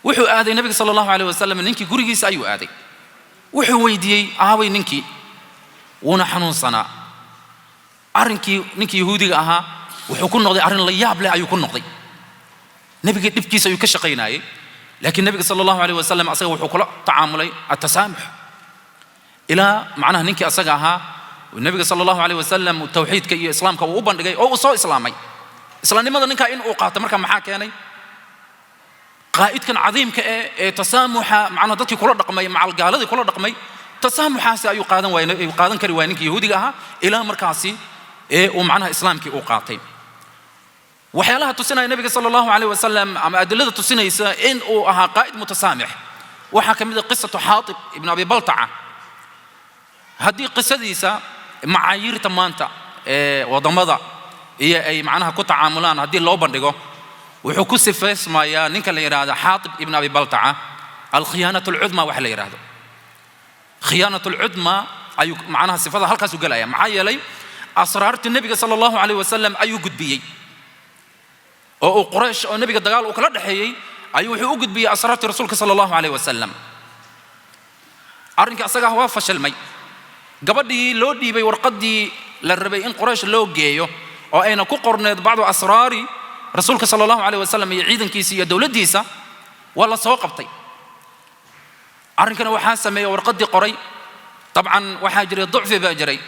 Wuxuu aaday nabiga sala allahu aleyh wasalam ninkii gurigiisa ayuu aaday. Wuxuu weydiiyey aaway ninkii, wuuna xanuunsanaa. Arrinkii ninkii yahuudiga ahaa wuxuu ku noqday arrin la yaab leh ayuu ku noqday. Nebiga dhibkiisa ayuu ka shaqaynayay, laakiin nebiga sala allahu aleyh wasalam asaga wuxuu kula tacaamulay atasaamux, ilaa macnaha ninkii asaga ahaa nebiga sala allahu aleyh wasalam tawxiidka iyo islaamka uu u bandhigay oo uu soo islaamay. Islaamnimada ninkaa in uu qaato marka maxaa keenay? Qaa'idkan cadiimka ee tasaamuxa macnaha dadkii kula dhaqmay, macalgaaladii kula dhaqmay, tasaamuxaasi ayuu qaadan waayay, qaadan kari waayay ninkii yahuudiga ahaa, ilaa markaasi ee uu macnaha islaamkii uu qaatay. Waxyaalaha tusinaya nabiga sala allahu aleyh wasalam ama adilada tusinaysa in uu ahaa qaa'id mutasaamix waxaa ka mid ah qisatu Xaatib ibn Abi Baltaca. Haddii qisadiisa macaayiirta maanta ee waddamada iyo ay macnaha ku tacaamulaan haddii loo bandhigo, wuxuu ku sifaysmayaa ninka la yidhaahdo Xaatib ibn Abi Baltaca alkhiyaanat alcudma. Waxa la yidhaahdo khiyaanat alcudma ayuu macnaha sifada halkaasuu gelaya. Maxaa yeelay asraartii nebiga sala allahu aleyh wasalam ayuu gudbiyey, oo uu Quraysh oo nebiga dagaal uu kala dhexeeyey ayuu wuxuu u gudbiyey asraartii rasuulka sala allahu aleyh wasalam. Arrinkii asaga ah waa fashilmay. Gabadhii loo dhiibay warqaddii la rabay in Quraysh loo geeyo oo ayna ku qorneed bacdu asraari rasuulka sala allahu aleyh wasalam iyo ciidankiisa iyo dowladdiisa waa la soo qabtay. Arrinkana waxaa sameeyey warqaddii qoray. Dabcan waxaa jiray ducfi baa jiray.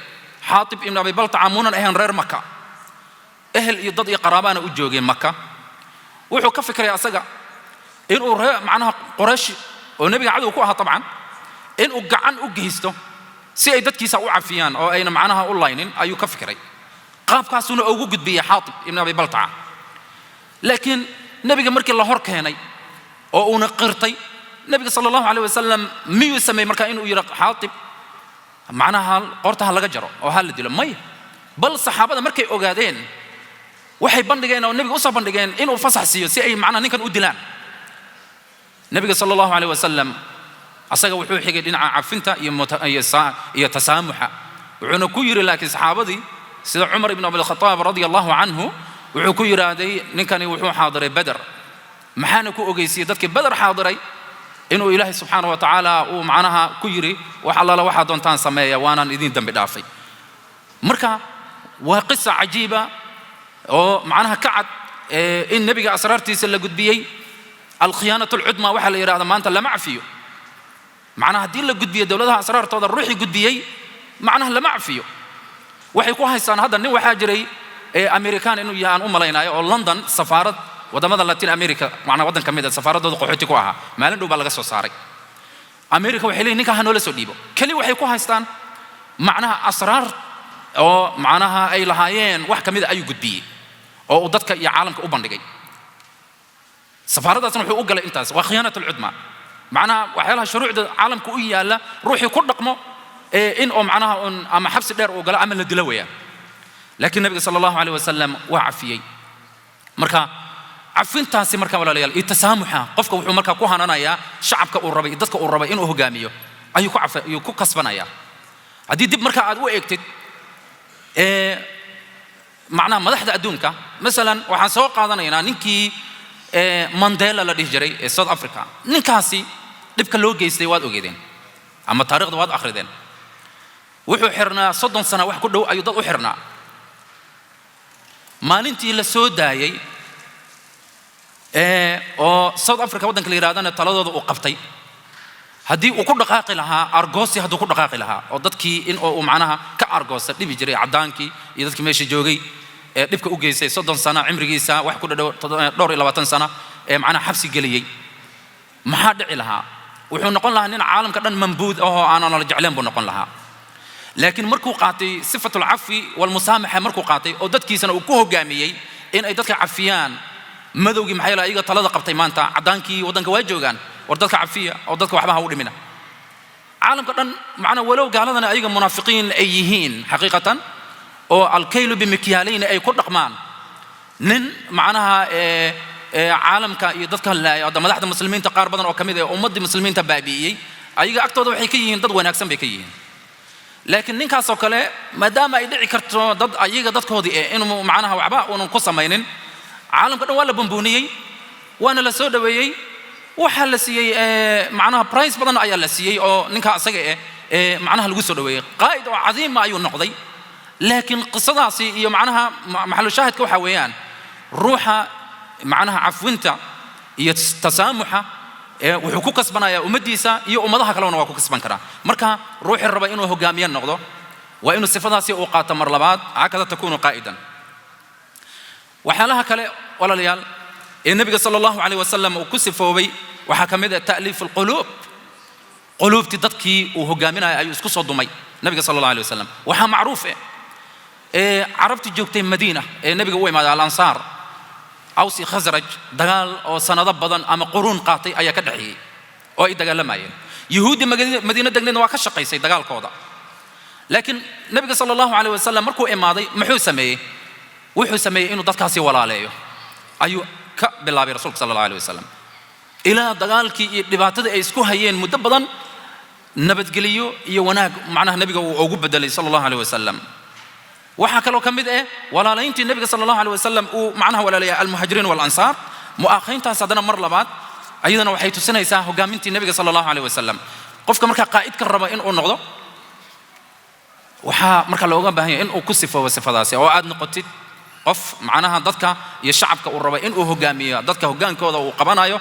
Xaatib ibn Abi Baltaca muunan ahayn reer Maka, ehel iyo dad iyo qaraabaana u joogeen Maka. Wuxuu ka fikray asaga inuu ree macnaha Quraysh oo nebiga cadow ku ahaa dabcan inuu gacan u geysto si ay dadkiisa u cafiyaan oo ayna macnaha u laynin ayuu ka fikiray. Qaabkaasuuna ugu gudbiyey Xaatib ibn Abi Baltaca. Laakiin nebiga markii la hor keenay oo uuna qirtay, nebiga sala allahu aleyh wasalam miyuu sameeyey marka inuu yidhi Xaatib macnaha qoorta ha laga jaro oo ha la dilo? Maya. Bal saxaabada markay ogaadeen waxay bandhigeen oo nebiga usoo bandhigeen inuu fasax siiyo si ay macnaha ninkan u dilaan. Nebiga sala allahu aleyh wasalam asaga wuxuu xigay dhinaca cafinta iyo tasaamuxa, wuxuuna ku yidhi, laakiin saxaabadii sida Cumar ibn Abilkhataab radia allahu canhu wuxuu ku yidhaahday, ninkani wuxuu xaadiray Beder, maxaana ku ogeysiiyey dadkii Beder xaadiray inuu Ilaahay subxaana wa tacaala uu macnaha ku yidhi, wax allaala waxaa doontaan sameeya, waanaan idin dembi dhaafay? Marka waa qisa cajiiba oo macnaha ka cad in nebiga asraartiisa la gudbiyey. Alkhiyaanat alcudma waxaa la yidhahda maanta lama cafiyo. Macnaha haddii la gudbiyo dowladaha asraartooda, ruuxii gudbiyey macnaha lama cafiyo. Waxay ku haystaan hadda nin waxaa jiray American inuu yahay aan u malaynayo oo London safaarad waddamada Latin America macnaa waddan ka mid a safaaradooda qaxooti ku ahaa. Maalin dhow baa laga soo saaray. America waxay leeyihin ninkaa ha noola soo dhiibo. Keli waxay ku haystaan macnaha asraar oo macnaha ay lahaayeen wax ka mida ayuu gudbiyey oo uu dadka iyo caalamka u bandhigay. Safaaraddaasna wuxuu u galay intaas. Waa khiyaanat alcudma. Macnaha waxyaalaha shuruucda caalamka u yaalla ruuxii ku dhaqmo in oo macnaha un ama xabsi dheer uu galo ama la dilo weeyaan. Laakiin nabiga sala allahu aleyh wasalam waa cafiyey. Marka cafintaasi marka, walaalayaal, iyo tasaamuxa qofka wuxuu markaa ku hananayaa shacabka uu rabay iyo dadka uu rabay inuu hogaamiyo ayuu ku kasbanayaa. Haddii dib marka aad u eegtid macnaha madaxda adduunka, masalan waxaan soo qaadanaynaa ninkii Mandela la dhihi jiray ee South Africa. Ninkaasi dhibka loo geystay waad ogeedeen ama taariikhda waad akhrideen. Wuxuu xirnaa 30 sana wax ku dhow ayuu dad u xirnaa. Maalintii la soo daayey oo South Africa waddanka la yidhahdana taladooda uu qabtay, haddii uu ku dhaqaaqi lahaa argoosi, hadduu ku dhaqaaqi lahaa oo dadkii in oo uu macnaha ka argoosta dhibi jiray caddaankii iyo dadkii meesha joogay ee dhibka u geystay 30 sana cimrigiisa wax ku dhadhow, dhowr iyo labaatan sana ee macnaha xabsi geliyey, maxaa dhici lahaa? Wuxuu noqon lahaa nin caalamka dhan mambuud ahoo aanan la jecleen buu noqon lahaa. Laakiin markuu qaatay sifatu alcafwi walmusaamaxa, markuu qaatay oo dadkiisana uu ku hogaamiyey in ay dadka cafiyaan madowgii, maxaa yeele ayaga talada qabtay maanta, caddaankii waddanka waa joogaan, war dadka cafiya oo dadka waxba ha u dhimina. Caalamka dhan macnaa walow gaaladana ayaga munaafiqiin ay yihiin xaqiiqatan oo alkaylu bimikyaalayn ay ku dhaqmaan, nin macnaha caalamka iyo dadka laaya, hadda madaxda muslimiinta qaar badan oo ka mid ah ummaddii muslimiinta baabi'iyey. Ayaga agtooda waxay ka yihiin dad wanaagsan bay ka yihiin. Laakiin ninkaasoo kale, maadaama ay dhici karto dad ayaga dadkoodii inuu macnaha waxba uunan ku samaynin, caalamka dhan waa la bumbuuniyey, waana la soo dhoweeyey, waxaa la siiyey macnaha prize badan ayaa la siiyey oo ninka asaga macnaha lagu soo dhoweeyey. Qaa'id oo cadiima ayuu noqday. Laakiin qisadaasi iyo macnaha maxalu shaahidka waxaa weeyaan, ruuxa macnaha cafwinta iyo tasaamuxa wuxuu ku kasbanayaa ummaddiisa iyo ummadaha kalena waa ku kasban karaa. Marka ruuxii raba inuu hogaamiye noqdo waa inuu sifadaasi uu qaato. Mar labaad, hakada takuunu qaa'idan. Waxyaalaha kale, walaalayaal, ee nebiga sala allahu calayh wasalam uu ku sifoobay waxaa ka mid ah ta'liifu alquluub. Quluubtii dadkii uu hogaaminaya ayuu isku soo dumay nabiga sala allahu alayh wasalam. Waxaa macruuf ee carabtii joogtay Madiina ee nebiga u imaaday, Alansaar, Aws iyo Khasraj, dagaal oo sanado badan ama quruun qaatay ayaa ka dhexeeyey oo ay dagaalamayeen. Yuhuuddii Madiino degneedna waa ka shaqaysay dagaalkooda. Laakiin nebiga sala allahu calayh wasalam markuu imaaday, muxuu sameeyey? Wuxuu sameeyey inuu dadkaasi walaaleeyo ayuu ka bilaabay rasuulka sala allahu alayh wasalam, ilaa dagaalkii iyo dhibaatadii ay isku hayeen muddo badan nabadgeliyo iyo wanaag macnaha nebiga uu ugu bedelay sala allahu alayh wasalam. Waxaa kaloo ka mid ah walaalayntii nebiga sala allahu alayh wasalam uu macnaha walaaleeya almuhaajiriin walansaar. Mu'aakhayntaas haddana mar labaad ayadana waxay tusinaysaa hogaamintii nebiga sala allahu alayh wasalam. Qofka markaa qaa'idka raba inuu noqdo, waxaa marka looga baahan yahay inuu ku sifoobo sifadaasi, oo aad noqotid qof macnaha dadka iyo shacabka uu raba inuu hogaamiyo, dadka hogaankooda uu qabanayo,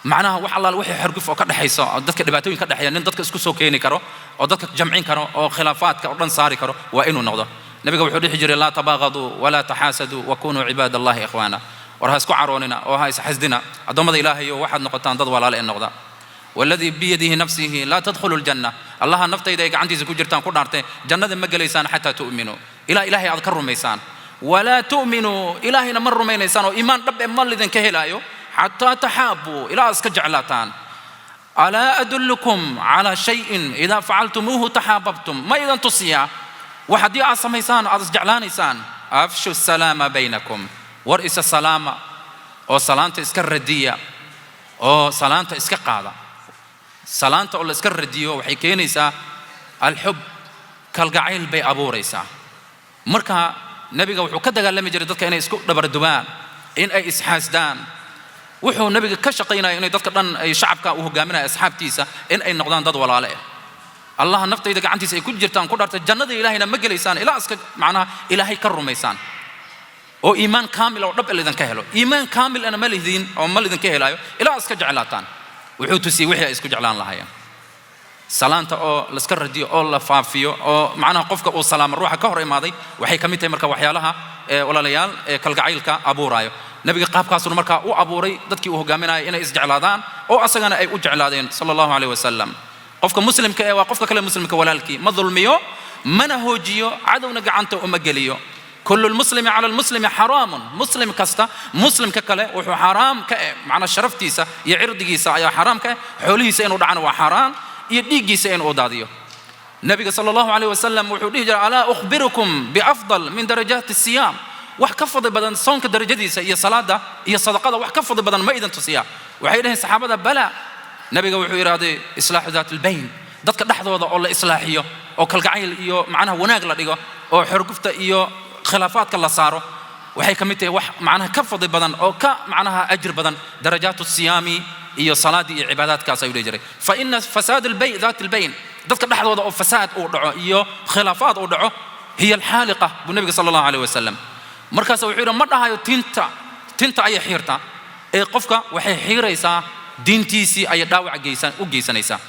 macnaha wax allaale wixii xorguf oo ka dhexayso oo dadka dhibaatooyin ka dhexeeya, nin dadka isku soo keeni karo oo dadka jamcin karo oo khilaafaadka oo dhan saari karo waa inuu noqdo. Nabiga wuxuu dhihi jiray: "Laa tabaaqaduu walaa taxaasaduu wakunuu cibaad Allahi ikhwaana." War ha isku caroonina oo ha isxasdina, addoommada Ilaahayo waxaad noqotaan dad walaale ee noqda. "Waladii biyadihi nafsihi laa tadkhulu aljanna", Allaha naftayda ay gacantiisa ku jirtaan ku dhaartay, jannada ma gelaysaan xataa tu'minuu, ilaa Ilaahay aad ka rumaysaan. "Walaa tu'minuu", Ilaahayna ma rumaynaysaan oo iimaan dhab e ma lidinka helaayo, "xataa taxaabuu", ilaa aad iska jeclaataan. "Alaa adullukum calaa shayin idaa facaltumuuhu taxaababtum?" Ma idan tusiyaa wax haddii aad samaysaan aad isjeclaanaysaan? "Afshu salaama baynakum", war isa salaama oo salaanta iska radiya oo salaanta iska qaada. Salaanta oo la iska radiyo waxay keenaysaa alxub, kalgacayl bay abuuraysaa. Marka nebiga wuxuu ka dagaalami jiray dadka inay isku dhabardubaan, in ay isxaasdaan. Wuxuu nebiga ka shaqaynaya inay dadka dhan ay shacabka uu hogaaminaya, asxaabtiisa, in ay noqdaan dad walaale ah. Allaha naftayda gacantiisa ay ku jirtaan ku dhaartay, jannada Ilaahayna ma gelaysaan ilaa iska macnaha Ilaahay ka rumaysaan oo iimaan kaamil oo dhab lidinka helo. Iimaan kaamil ana ma lihdin oo ma lidinka helaayo ilaa iska jeclaataan. Wuxuu tusiyey wixii ay isku jeclaan lahaayeen: salaanta oo laiska radiyo oo la faafiyo oo macnaha qofka uu salaamo ruuxa ka hor imaaday waxay ka mid tahay marka waxyaalaha walaalayaal ee kalgacaylka abuuraayo. Nebiga qaabkaasuna markaa u abuuray dadkii uu hogaaminaya inay isjeclaadaan oo asagana ay u jeclaadeen sala allahu calayh wasalam. Qofka muslimka ee waa qofka kale muslimka walaalkii ma dulmiyo, mana hoojiyo, cadowna gacanta uma geliyo. "Kullu lmuslimi cala lmuslimi xaraamun", muslim kasta muslimka kale wuxuu xaaraam ka eh, macnaa sharaftiisa iyo cirdigiisa ayaa xaaraam ka eh, xoolihiisa inuu dhacana waa xaaraan iyo dhiiggiisa inuu daadiyo. Nabiga sala allahu calayh wasalam wuxuu dhihi jiray: "Alaa ukhbirukum biafdal min darajaati siyaam?" Wax ka fadli badan soonka darajadiisa iyo salaada iyo sadaqada, wax ka fadli badan ma idin tusiyaa? Waxay dhaheen saxaabada: "Bala." Nabiga wuxuu yidhahday: "Islaaxu daat albayn", dadka dhexdooda oo la islaaxiyo oo kalgacayl iyo macnaha wanaag la dhigo oo xorgufta iyo khilaafaadka la saaro, waxay ka mid tahay wax macnaha ka fadli badan oo ka macnaha ajir badan darajaatu siyaami iyo salaadii iyo cibaadaadkaas, ayuu dhihi jiray. "Fa ina fasaad albay daat albayn", dadka dhexdooda oo fasaad uu dhaco iyo khilaafaad uu dhaco, "hiya alxaaliqa", buu nabiga sala allahu alayh wasalam. Markaas wuxuu yidhi: ma dhahayo tinta, tinta ayay xiirtaa, ee qofka waxay xiiraysaa diintiisii ayay dhaawac u geysanaysaa.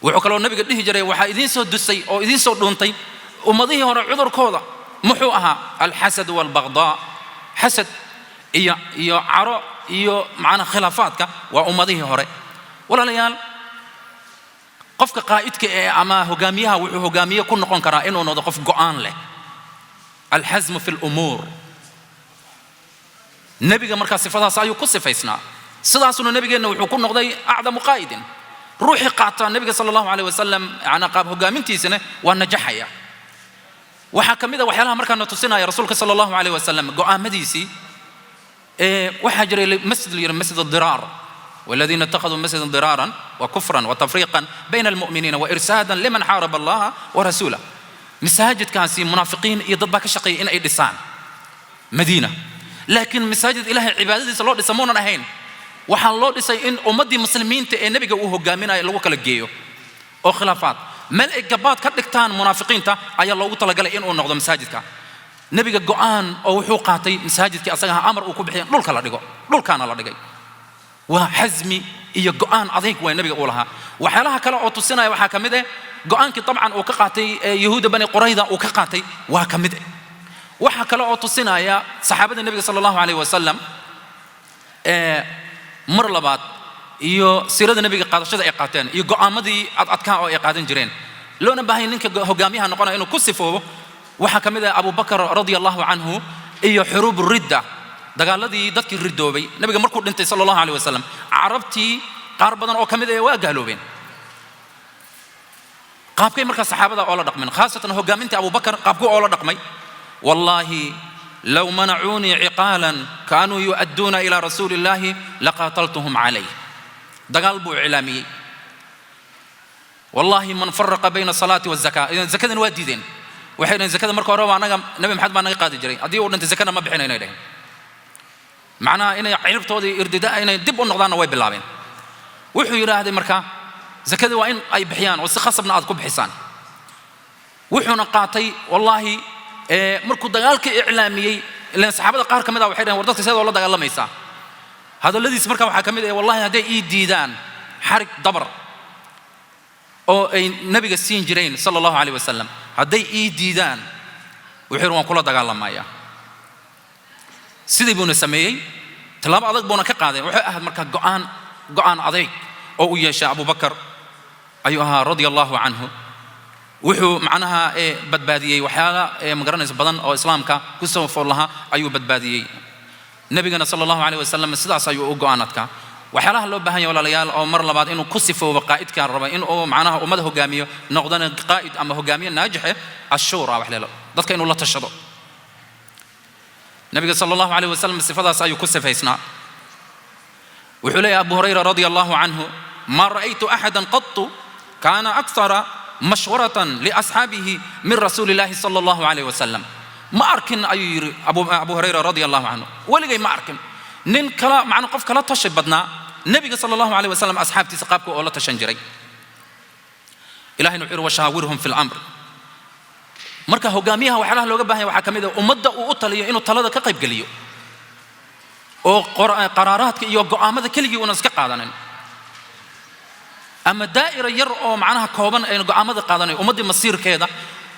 Wuxuu kaloo nabiga dhihi jiray: waxaa idiin soo dusay oo idiin soo dhuuntay ummadihii hore cudurkooda muxuu ahaa? Alxasad walbagdaa. Xasad iyo caro iyo macnaha khilaafaadka waa ummadihii hore. Walaalayaal, qofka qaa'idka ee ama hogaamiyaha wuxuu hogaamiye ku noqon karaa inuu noqdo qof go'aan leh, alxasmu fi lumuur. Nebiga markaa sifadaas ayuu ku sifaysnaa. Sidaasuna nebigeenna wuxuu ku noqday acdamu qaa'idin. Ruuxii qaata nebiga sala allahu aleyh wasalam yani qaab hogaamintiisana waa najaxaya. Waxaa ka mid a waxyaalaha markaa na tusinaya rasuulka sala allahu aleyh wasalam go'aamadiisii, waxaa jiray masjid la yidhi Masjid Diraar. والذين اتخذوا مسجدا ضرارا وكفرا وتفريقا بين المؤمنين وإرسادا لمن حارب الله ورسوله. Masaajidkaasi munaafiqiin iyo dad baa ka shaqeeyay in ay dhisaan Madiina, laakiin masaajid Ilaahay cibaadadiisa loo dhisa muunan ahayn. Waxaa loo dhisay in ummaddii muslimiinta ee nebiga uu hogaaminayo lagu kala geeyo oo khilaafaad meel ay gabaad ka dhigtaan munaafiqiinta ayaa loogu talagalay inuu noqdo masaajidka. Nebiga go'aan oo wuxuu qaatay masaajidkii asagaha amar uu ku bixiyay dhulka la dhigo, dhulkaana la dhigay. Waa xasmi iyo go'aan adayg waa nebiga uu lahaa. Waxyaalaha kale oo tusinaya waxaa ka mid eh go'aankii dabcan uu ka qaatay Yahuuda Bani Qurayda uu ka qaatay waa ka mid eh. Waxaa kale oo tusinaya saxaabada nebiga sala Allahu calayh wasalam mar labaad iyo siirada nebiga qaadashada ay qaateen iyo go'aamadii ad adkaa oo ay qaadan jireen, loona baahanya ninka hogaamiyaha noqonaya inuu ku sifoobo. Waxaa ka mid ah Abubakar radia Allahu canhu iyo xuruub ridda, dagaaladii dadkii ridoobay. Nebiga markuu dhintay sala Allahu alayh wasalam, carabtii qaar badan oo ka mid ah waa gaaloobeen. Qaabkay markaa saxaabada oo la dhaqmeen, khaasatan hogaaminta Abubakar, qaabku oo la dhaqmay? "Wallaahi low manacuunii ciqaalan kaanuu yu'adduuna ilaa rasuuli illaahi laqaataltuhum calayh." Dagaal buu iclaamiyey. "Wallaahi man faraqa bayna asalaati wazaka." Zakadana waa diideen. Waxay dhaheen, "Zakada marka hore waa anaga, Nabi Maxamed baa naga qaadi jiray, haddii uu dhintay zakana ma bixinaynay," dhaheen. Macnaha inay ciribtoodii irdida inay dib u noqdaanna way bilaabeen. Wuxuu yidhaahday marka zakadii waa in ay bixiyaan oo si khasabna aad ku bixisaan. Wuxuuna qaatay wallaahi markuu dagaalka iclaamiyey, ilaan saxaabada qaar ka mid ah waxay dhaheen, "War dadka seed oo la dagaalamaysaa?" Hadalladiis marka waxaa ka mid ah, "Wallahi hadday ii diidaan xarig dabar oo ay nabiga siin jireen sala Allahu calayh wasalam, hadday ii diidaan," wuxuu yidhi, "waan kula dagaalamayaa." Sidii buuna sameeyey, tallaabo adag buuna ka qaaday. Wuxuu ahayd marka go'aan adayg oo u yeeshay Abubakar ayuu ahaa radia Allahu canhu. Wuxuu macnaha badbaadiyey waxyaala magaranaysa badan oo islaamka ku soo fool lahaa ayuu badbaadiyey. Nebigana sala Allahu calayh wasalam sidaas ayuu u go'aan adkaa. Waxyaalaha loo baahan yahay, walaalayaal, oo mar labaad inuu ku sifoobo qaa'idka raba inuu macnaha ummada hogaamiyo, noqdana qaa'id ama hogaamiye naajixe, ashuura wax leelo, dadka inuu la tashado. Nabiga sala Allahu calayh wasalam sifadaas ayuu ku sifaysnaa. Wuxuu leeyahay Abu Hurayra radia Allahu canhu, "ما رأيت أحدا قط كان أكثر مشورة لأصحابه من رسول الله صلى الله عليه وسلم." Ma arkin, ayuu yidhi Abu Hurayra radia Allahu canhu, weligay ma arkin nin kala macna qof kala tashi badnaa nebiga sala Allahu alayh wasalam asxaabtiisa qaabka oo la tashan jiray. Ilahayna wuxuu yidhi, "وشاورهم في الأمر." Marka hogaamiyaha waxyaalaha looga baahan yahay waxaa ka mid ah ummadda uu u taliyo inuu talada ka qaybgeliyo oo qaraaraadka iyo go'aamada keligii una iska qaadanin, ama daa'ira yar oo macnaha kooban ayna go'aamada qaadanayn, ummaddii masiirkeeda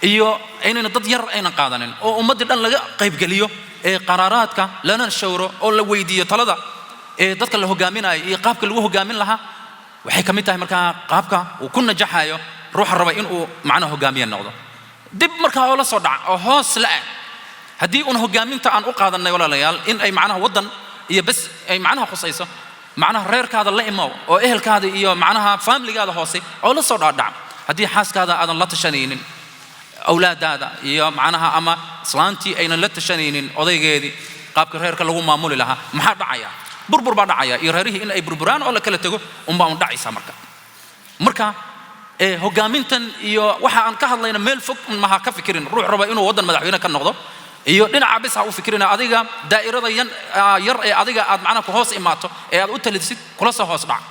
iyo aynayna dad yar aynan qaadanin, oo ummaddii dhan laga qaybgeliyo ee qaraaraadka, lana shawro oo la weydiiyo talada ee dadka la hogaaminayo iyo qaabka lagu hogaamin lahaa. Waxay ka mid tahay markaa qaabka uu ku najaxayo ruuxa raba inuu macnaha hogaamiye noqdo. Dib markaa oo la soo dhaca oo hoos la ah, haddii uun hogaaminta aan u qaadanay, walaalayaal, in ay macnaha waddan iyo bes ay macnaha khusayso, macnaha reerkaada la imow oo ehelkaada iyo macnaha faamiligaada hoose oo la soo dhaadhac. Haddii xaaskaada aadan la tashanaynin, awlaadaada iyo macnaha ama islaantii aynan la tashanaynin odaygeedii qaabka reerka lagu maamuli lahaa, maxaa dhacaya? Burbur baa dhacaya, iyo reerihii in ay burburaan oo la kala tego unbaa un dhacaysa. Marka hogaamintan iyo waxa aan ka hadlayna meel fog maha ka fikirin. Ruux raba inuu waddan madaxweyne ka noqdo iyo dhinaca bis ha u fikirina. Adiga daa'irada yar ee adiga aad macnaha ku hoos imaato ee aad u talisid kula soo hoos dhac.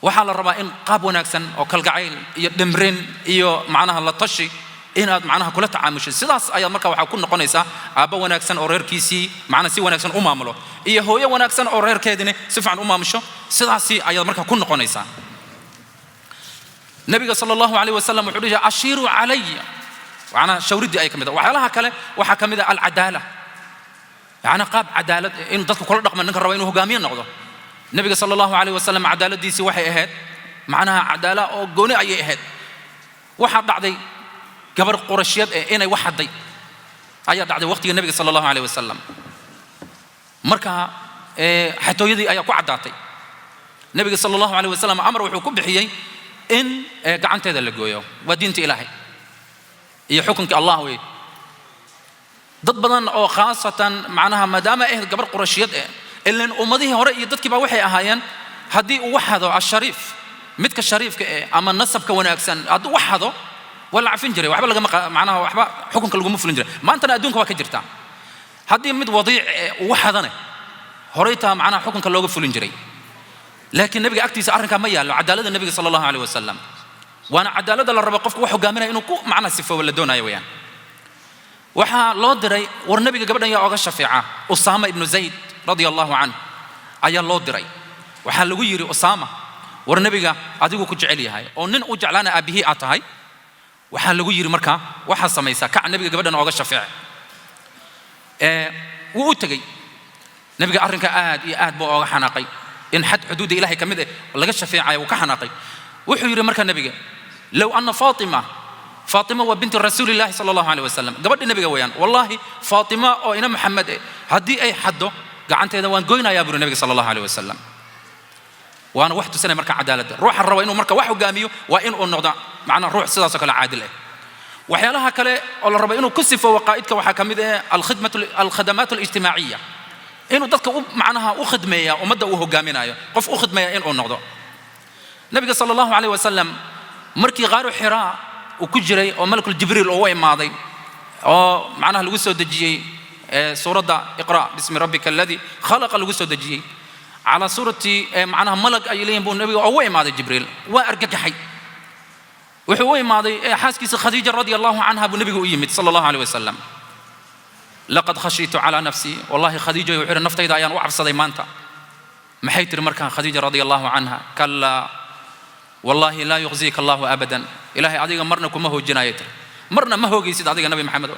Waxaa la rabaa in qaab wanaagsan oo kalgacayl iyo dhimrin iyo macnaha la tashi inaad macnaha kula tacaamushid. Sidaas ayaad marka waxaa ku noqonaysaa aabbo wanaagsan oo reerkiisii macnaha si wanaagsan u maamulo, iyo hooyo wanaagsan oo reerkeedina si fiican u maamusho. Sidaasi ayaad marka ku noqonaysaa. Nabiga sala Allahu alayh wasalam wuxuu dhihi, "أشيروا علي." Macnaha shawriddii ay ka mid ah. Waxyaalaha kale waxaa ka mid ah alcadaala, yacni qaab cadaalad in dadka kula dhaqma ninka raba inuu hogaamiye noqdo. Nabiga sala Allahu alayh wasalam cadaaladdiisii waxay ahayd macnaha cadaala oo gooni ayay ahayd. Waxaa dhacday gabar Qurashyad eh inay wax hadday ayaa dhacday waqtiga nabiga sala Allahu alayh wasalam. Marka xatooyadii ayaa ku caddaatay. Nabiga sala Allahu alayh wasalam amar wuxuu ku bixiyey in gacanteeda la gooyo. Waa diinta Ilaahay iyo xukunka Allah wey. Dad badan oo khaasatan macnaha maadaama ay ahayd gabar Qurashiyad eh, ilan ummadihii hore iyo dadkii baa waxay ahaayeen Haddii uu waxado ashariif, midka shariifka eh ama nasabka wanaagsan, hadduu waxado waa la cafin jiray, waxba lagama macnaha waxba xukunka laguma fulin jiray. Maantana adduunka waa ka jirtaa. Haddii mid wadiic eh uu waxadane, horeytaa macnaha xukunka looga fulin jiray. Laakiin nabiga agtiisa arrinkaa ma yaallo. Cadaaladda nabiga sala Allahu alayh wasalam waana cadaaladda la rabo qofku wax hogaaminaya inuu ku macnaha sifoobo la doonayo weeyaan. Waxaa loo diray, war nabiga gabadhan yaa oga shafeeca? Usaama ibnu Zayd radia Allahu canh ayaa loo diray. Waxaa lagu yidhi, Usaama, war nabiga adigu ku jecel yahay oo nin u jeclaana aabbihii aad tahay. Waxaa lagu yidhi, markaa waxaa samaysaa, kac nabiga gabadhan ooga shafeece. Wuu u tegey nabiga. Arrinka aad iyo aad buu ooga xanaaqay in xad xuduudda Ilahay ka mid eh laga shafeecayo. Wuu ka xanaaqay. Wuxuu yidhi marka nabiga, low anna Faatima, Faatima waa binti rasuulillahi sala Allahu alayh wasalam, gabadhi nabiga weeyaan, wallahi Faatima oo ina Maxamed eh haddii ay xaddo, gacanteeda waan goynayaa, buri nabiga sala Allahu alayh wasalam. Waana wax tusinaya marka cadaaladda. Ruuxa raba inuu marka wax hogaamiyo waa in uu noqdo macnaa ruux sidaasoo kale caadil ah. Waxyaalaha kale oo la rabo inuu ku sifoobo qaa'idka waxaa ka mid ah alkhidmatu, alkhadamaat alijtimaaciya, inuu dadka u macnaha u khidmeeya, ummadda uu hogaaminayo qof u khidmeeya inuu noqdo. Nabiga sala Allahu alayh wasalam markii qaaru Xiraa uu ku jiray oo malakul Jibriil uu u imaaday oo macnaha lagu soo dejiyey suuradda iqra bismi rabbika alladii khalaqa, lagu soo dejiyey calaa suurati macnaha malag ay leeyihin, buu nabiga ugu imaaday Jibriil. Waa argagaxay. Wuxuu u imaaday xaaskiisa Khadiija radia Allahu canha buu nabigu u yimid sala Allahu alayh wasalam. Laqad khashiitu calaa nafsii wallahi, Khadiija, wuxuu yidhi, naftayda ayaan u cabsaday maanta. Maxay tiri markaa Khadiija radia Allahu canha? Kallaa wallahi, laa yukhzika Allahu abadan, Ilaahay adiga marna kuma hoojinayo, tiri. Marna ma hoogaysid adiga, Nabi Maxamed.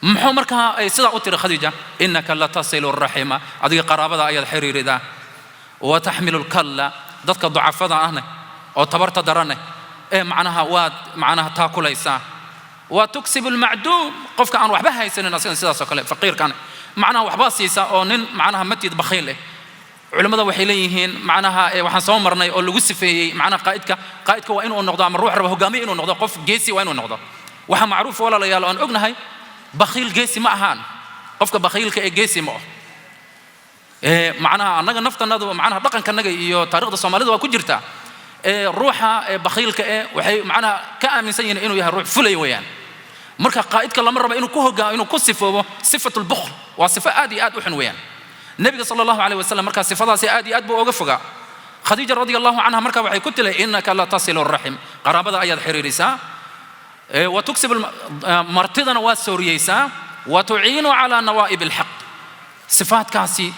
Muxuu markaa ay sidaa u tiri Khadiija? Innaka latasilu raxima, adiga qaraabada ayaad xiriiridaa, wa taxmilu lkalla, dadka ducafada ahne oo tabarta daraneh ee macnaha waad macnaha taakulaysaa, wa tuksibu lmacduum, qofka aan waxba haysanin asagan sidaas oo kale faqiirkan macnaha waxbaa siisa, oo nin macnaha matid bakhiil eh. Culimmada waxay leeyihiin macnaha waxaan soo marnay oo lagu sifeeyey macnaha qaa'idka. Qaa'idka waa inuu noqdo ama ruux raba hogaamiye inuu noqdo qof geesi waa inuu noqdo. Waxaa macruuf, walaalayaal, oon ognahay, bakhiil geesi ma ahaan. Qofka bakhiilka ee geesi ma ah. Macnaha annaga naftanadu, macnaha dhaqankanaga iyo taariikhda Soomaalida waa ku jirtaa. Ruuxa bakhiilka ee waxay macnaha ka aaminsan yihiin inuu yahay ruux fulay weeyaan. Marka qaa'idka lama rabo inuu ku hogaa inuu ku sifoobo sifatu lbukhl. Waa sifo aad iyo aad u xun weeyaan. Nebiga sala Allahu alayh wasalam markaa sifadaasi aad iyo aad buu oga fogaa. Khadiija radia Allahu canha marka waxay ku tilay, innaka la tasilu raxim, qaraabada ayaad xiriirisaa, wa tuksib, martidana waad sooriyeysaa, wa tuciinu calaa nawaa'ib alxaq. Sifaadkaasi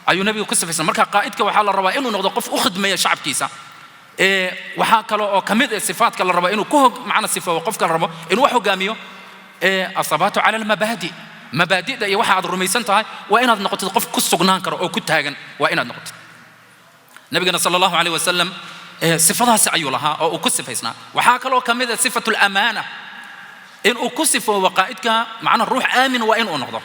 ayuu nebiga ku sifaysan. Marka qaa'idka waxaa la rabaa inuu noqdo qof u khidmeeya shacabkiisa. Waxaa kale oo ka mid ah sifaadka la rabo inuu ku hog macna sifoobo qofka la rabo inuu wax hogaamiyo asabaatu cala almabaadi. Mabaadi'da iyo waxa aad rumaysan tahay waa inaad noqotid qof ku sugnaan karo oo ku taagan waa inaad noqotid. Nabigana sala Allahu alayh wasalam sifadaasi ayuu lahaa oo uu ku sifaysnaa. Waxaa kaloo ka mid ah sifatu lamaana, inuu ku sifoobo qaa'idka macnaha ruux aamin waa inuu noqdo.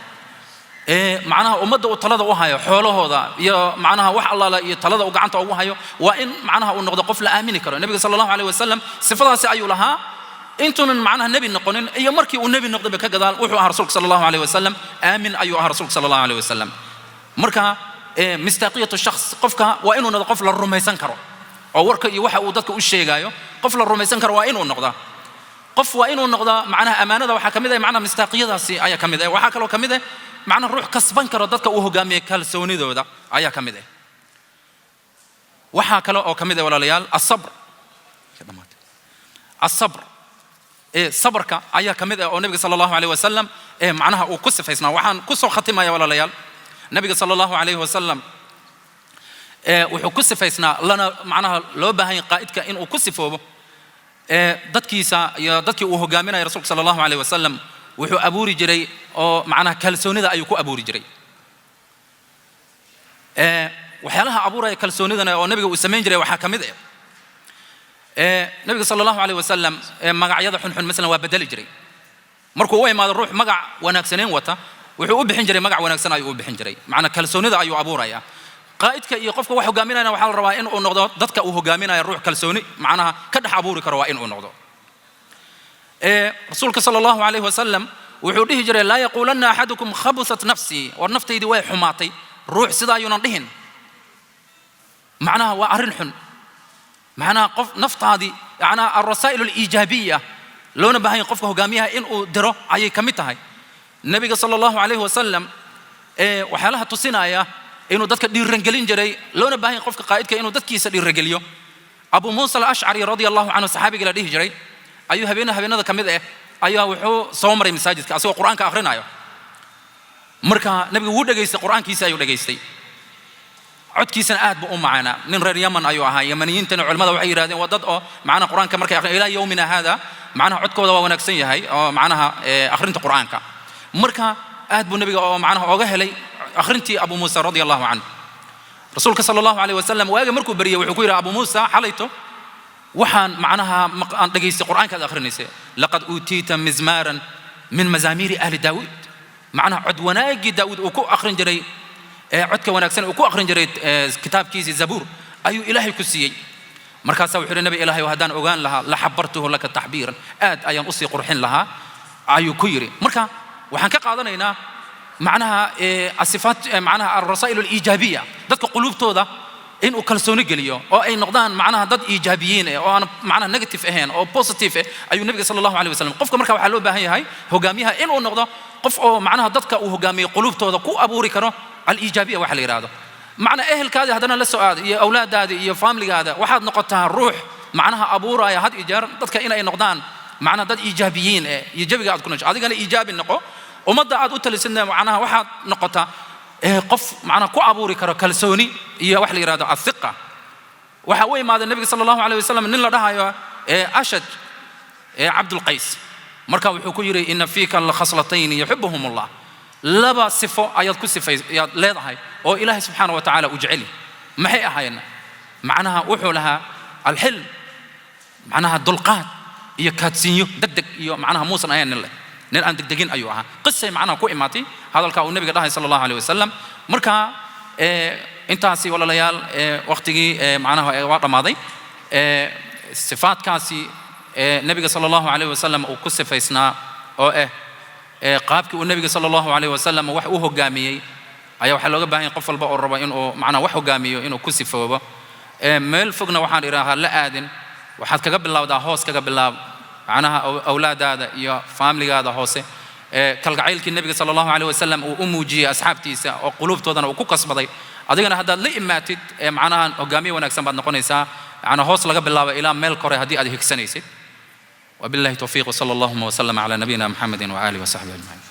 Macnaha ummadda uu talada u hayo, xoolahooda iyo macnaha wax allaala iyo talada uu gacanta ugu hayo, waa in macnaha uu noqdo qof la aamini karo. Nebiga sala Allahu alayh wasalam sifadaasi ayuu lahaa intuunan macnaha nebi noqonin iyo markii uu nebi noqdayba ka gadaal. Wuxuu ahaa rasuulka sala Allahu alayh wasalam aamin ayuu ahaa rasuulka sala Allahu alayh wasalam. Marka mistaaqiyatu shakhs, qofka waa inuu noqdo qof la rumaysan karo oo warka iyo waxa uu dadka u sheegaayo qof la rumaysan karo waa inuu noqdaa. Qof waa inuu noqdaa macnaha amaanada waxaa ka mid ah, macnaha mistaaqiyadaasi ayaa ka mid ah. Waxaa kaloo ka mid ah macnaha ruux kasban karo dadka uu hogaamiyey kalsoonidooda ayaa ka mid ah. Waxaa kale oo ka mid ah, walaalayaal, asabr. Asabr, sabarka ayaa ka mid ah oo nabiga sala Allahu alayh wasalam ee macnaha uu ku sifaysnaa. Waxaan ku soo khatimaya, walaalayaal, nabiga sala Allahu alayhi wasalam wuxuu ku sifaysnaa, lana macnaha loo baahan yahay qaa'idka inuu ku sifoobo dadkiisa iyo dadkii uu hogaaminaya. Rasuulka sala Allahu alayh wasalam wuxuu abuuri jiray oo macnaha kalsoonida ayuu ku abuuri jiray. Waxyaalaha abuuraya kalsoonidana oo nabiga uu samayn jiray waxaa ka mid ah, nabiga sala Allahu alayh wasalam magacyada xunxun masalan waa bedeli jiray. Markuu u imaado ruux magac wanaagsaneyn wata, wuxuu u bixin jiray magac wanaagsan ayuu u bixin jiray. Macnaa kalsoonida ayuu abuuraya. Qaa'idka iyo qofka wax hogaaminayana waxaa la rabaa in uu noqdo dadka uu hogaaminaya ruux kalsooni macnaha ka dhex abuuri karo waa in uu noqdo. Rasuulka sala Allahu alayhi wasalam wuxuu dhihi jiray, laa yaquulanna axadukum khabusat nafsii, war naftaydii way xumaatay, ruux sidaa ayuunan dhihin. Macnaha waa arrin xun. Macnaha qof naftaadii, macnaha alrasaa'il aliijaabiya loona baahan yahay qofka hogaamiyaha inuu diro ayay ka mid tahay. Nabiga sala Allahu calayhi wasalam ee waxyaalaha tusinaya inuu dadka dhiirangelin jiray, loona baahan yahay qofka qaa'idka inuu dadkiisa dhiirangeliyo, Abu Muusa Alashcari radia Allahu canhu, saxaabiga la dhihi jiray, ayuu habeenada ka mid ah ayaa wuxuu soo maray masaajidka asagoo Qur'aanka akhrinayo. Marka nabiga wuu dhegaystay, Qur'aankiisa ayuu dhegaystay, codkiisana aad buu u macaanaa. Nin reer Yaman ayuu ahaa. Yamaniyiintana culimmada waxay yidhahdeen waa dad oo macnaha Qur'aanka markay akhriyan ilaa yowmina hada macnaha codkooda waa wanaagsan yahay oo macnaha akhrinta Qur'aanka. Marka aad buu nabiga oo macnaha ooga helay akhrintii Abu Muusa radia Allahu canhu. Rasuulka sala Allahu alayh wasalam waaga markuu beriyey wuxuu ku yidhi, "Abu Muusa, xalayto waxaan macnaha aan dhegaystay Qur'aankaad akhrinaysay. Laqad uutiita mizmaaran min mazaamiiri ahli Daawuud." Macnaha cod wanaaggii Daawuud uu ku akhrin jiray, ee codka wanaagsan uu ku akhrin jiray kitaabkiisii Zabuur ayuu Ilaahay ku siiyey. Markaasaa wuxuu yidhi, "Nabi Ilaahay, haddaan ogaan lahaa, la xabartuhu laka taxbiiran, aad ayaan usii qurxin lahaa," ayuu ku yidhi. Marka waxaan ka qaadanaynaa macnaha asifaat, macnaha alrasaa'il aliijaabiya, dadka quluubtooda inuu kalsooni geliyo oo ay noqdaan macnaha dad iijaabiyiin eh oo aan macnaha negative ahayn oo positive eh ayuu nabiga sala Allahu alayh wasalam. Qofka marka waxaa loo baahan yahay hogaamiyaha inuu noqdo qof oo macnaha dadka uu hogaamiyo quluubtooda ku abuuri karo aliijaabiya waxa la yidhahdo. Macna ehelkaadii haddana la soo aada iyo awlaadaada iyo faamiligaada, waxaad noqotaa ruux macnaha abuuraya had iyo jeer dadka inay noqdaan macnaha dad iijaabiyiin eh iyo jawiga aad ku noosho adigana iijaabi noqo. Ummadda aad u talisidna macnaha waxaad noqotaa qof macnaha ku abuuri karo kalsooni iyo wax la yidhahdo athiqa. Waxaa u imaaday nabiga sala Allahu alayh wasalam nin la dhahayo Ashaj Cabdulqays. Marka wuxuu ku yidhi, "Ina fiika lakhaslatayn yuxibuhum Allah." Laba sifo ayaad ku sifay ayaad leedahay oo Ilaahay subxaana wa tacaala uu jecel yahay. Maxay ahaayeen? Macnaha wuxuu lahaa alxilm, macnaha dulqaad iyo kaadsiinyo degdeg iyo macnaha muusan ahayn nin leh, nin aan degdegin ayuu ahaa. Qisay macnaha ku imaatay hadalka uu nabiga dhahay sala Allahu alayh wasalam. Marka intaasi walaalayaal, waqtigii macnaha waa dhammaaday. Sifaadkaasi nabiga sala Allahu alayh wasalam uu ku sifaysnaa oo ah qaabkii uu nabiga sala Allahu alayh wasalam wax u hogaamiyey ayaa waxaa looga baahan yahay qof walba oo raba inuu macnaha wax hogaamiyo inuu ku sifoobo. Meel fogna waxaan idhaahaa la aadin, waxaad kaga bilowdaa hoos, kaga bilaab macnaha awlaadaada iyo faamiligaada hoose. Kalgacaylkii nabiga sala Allahu alayh wasalam uu u muujiyey asxaabtiisa oo quluubtoodana uu ku kasbaday, adigana haddaad la imaatid, macnaha hogaamiye wanaagsan baad noqonaysaa. Macnaa hoos laga bilaabo ilaa meel kore haddii aad higsanaysid. Wabillahi towfiiq, wsala allahuma wasalama cala nabiyina Muxamedin waaalihi wasaxbihi ajmaciin.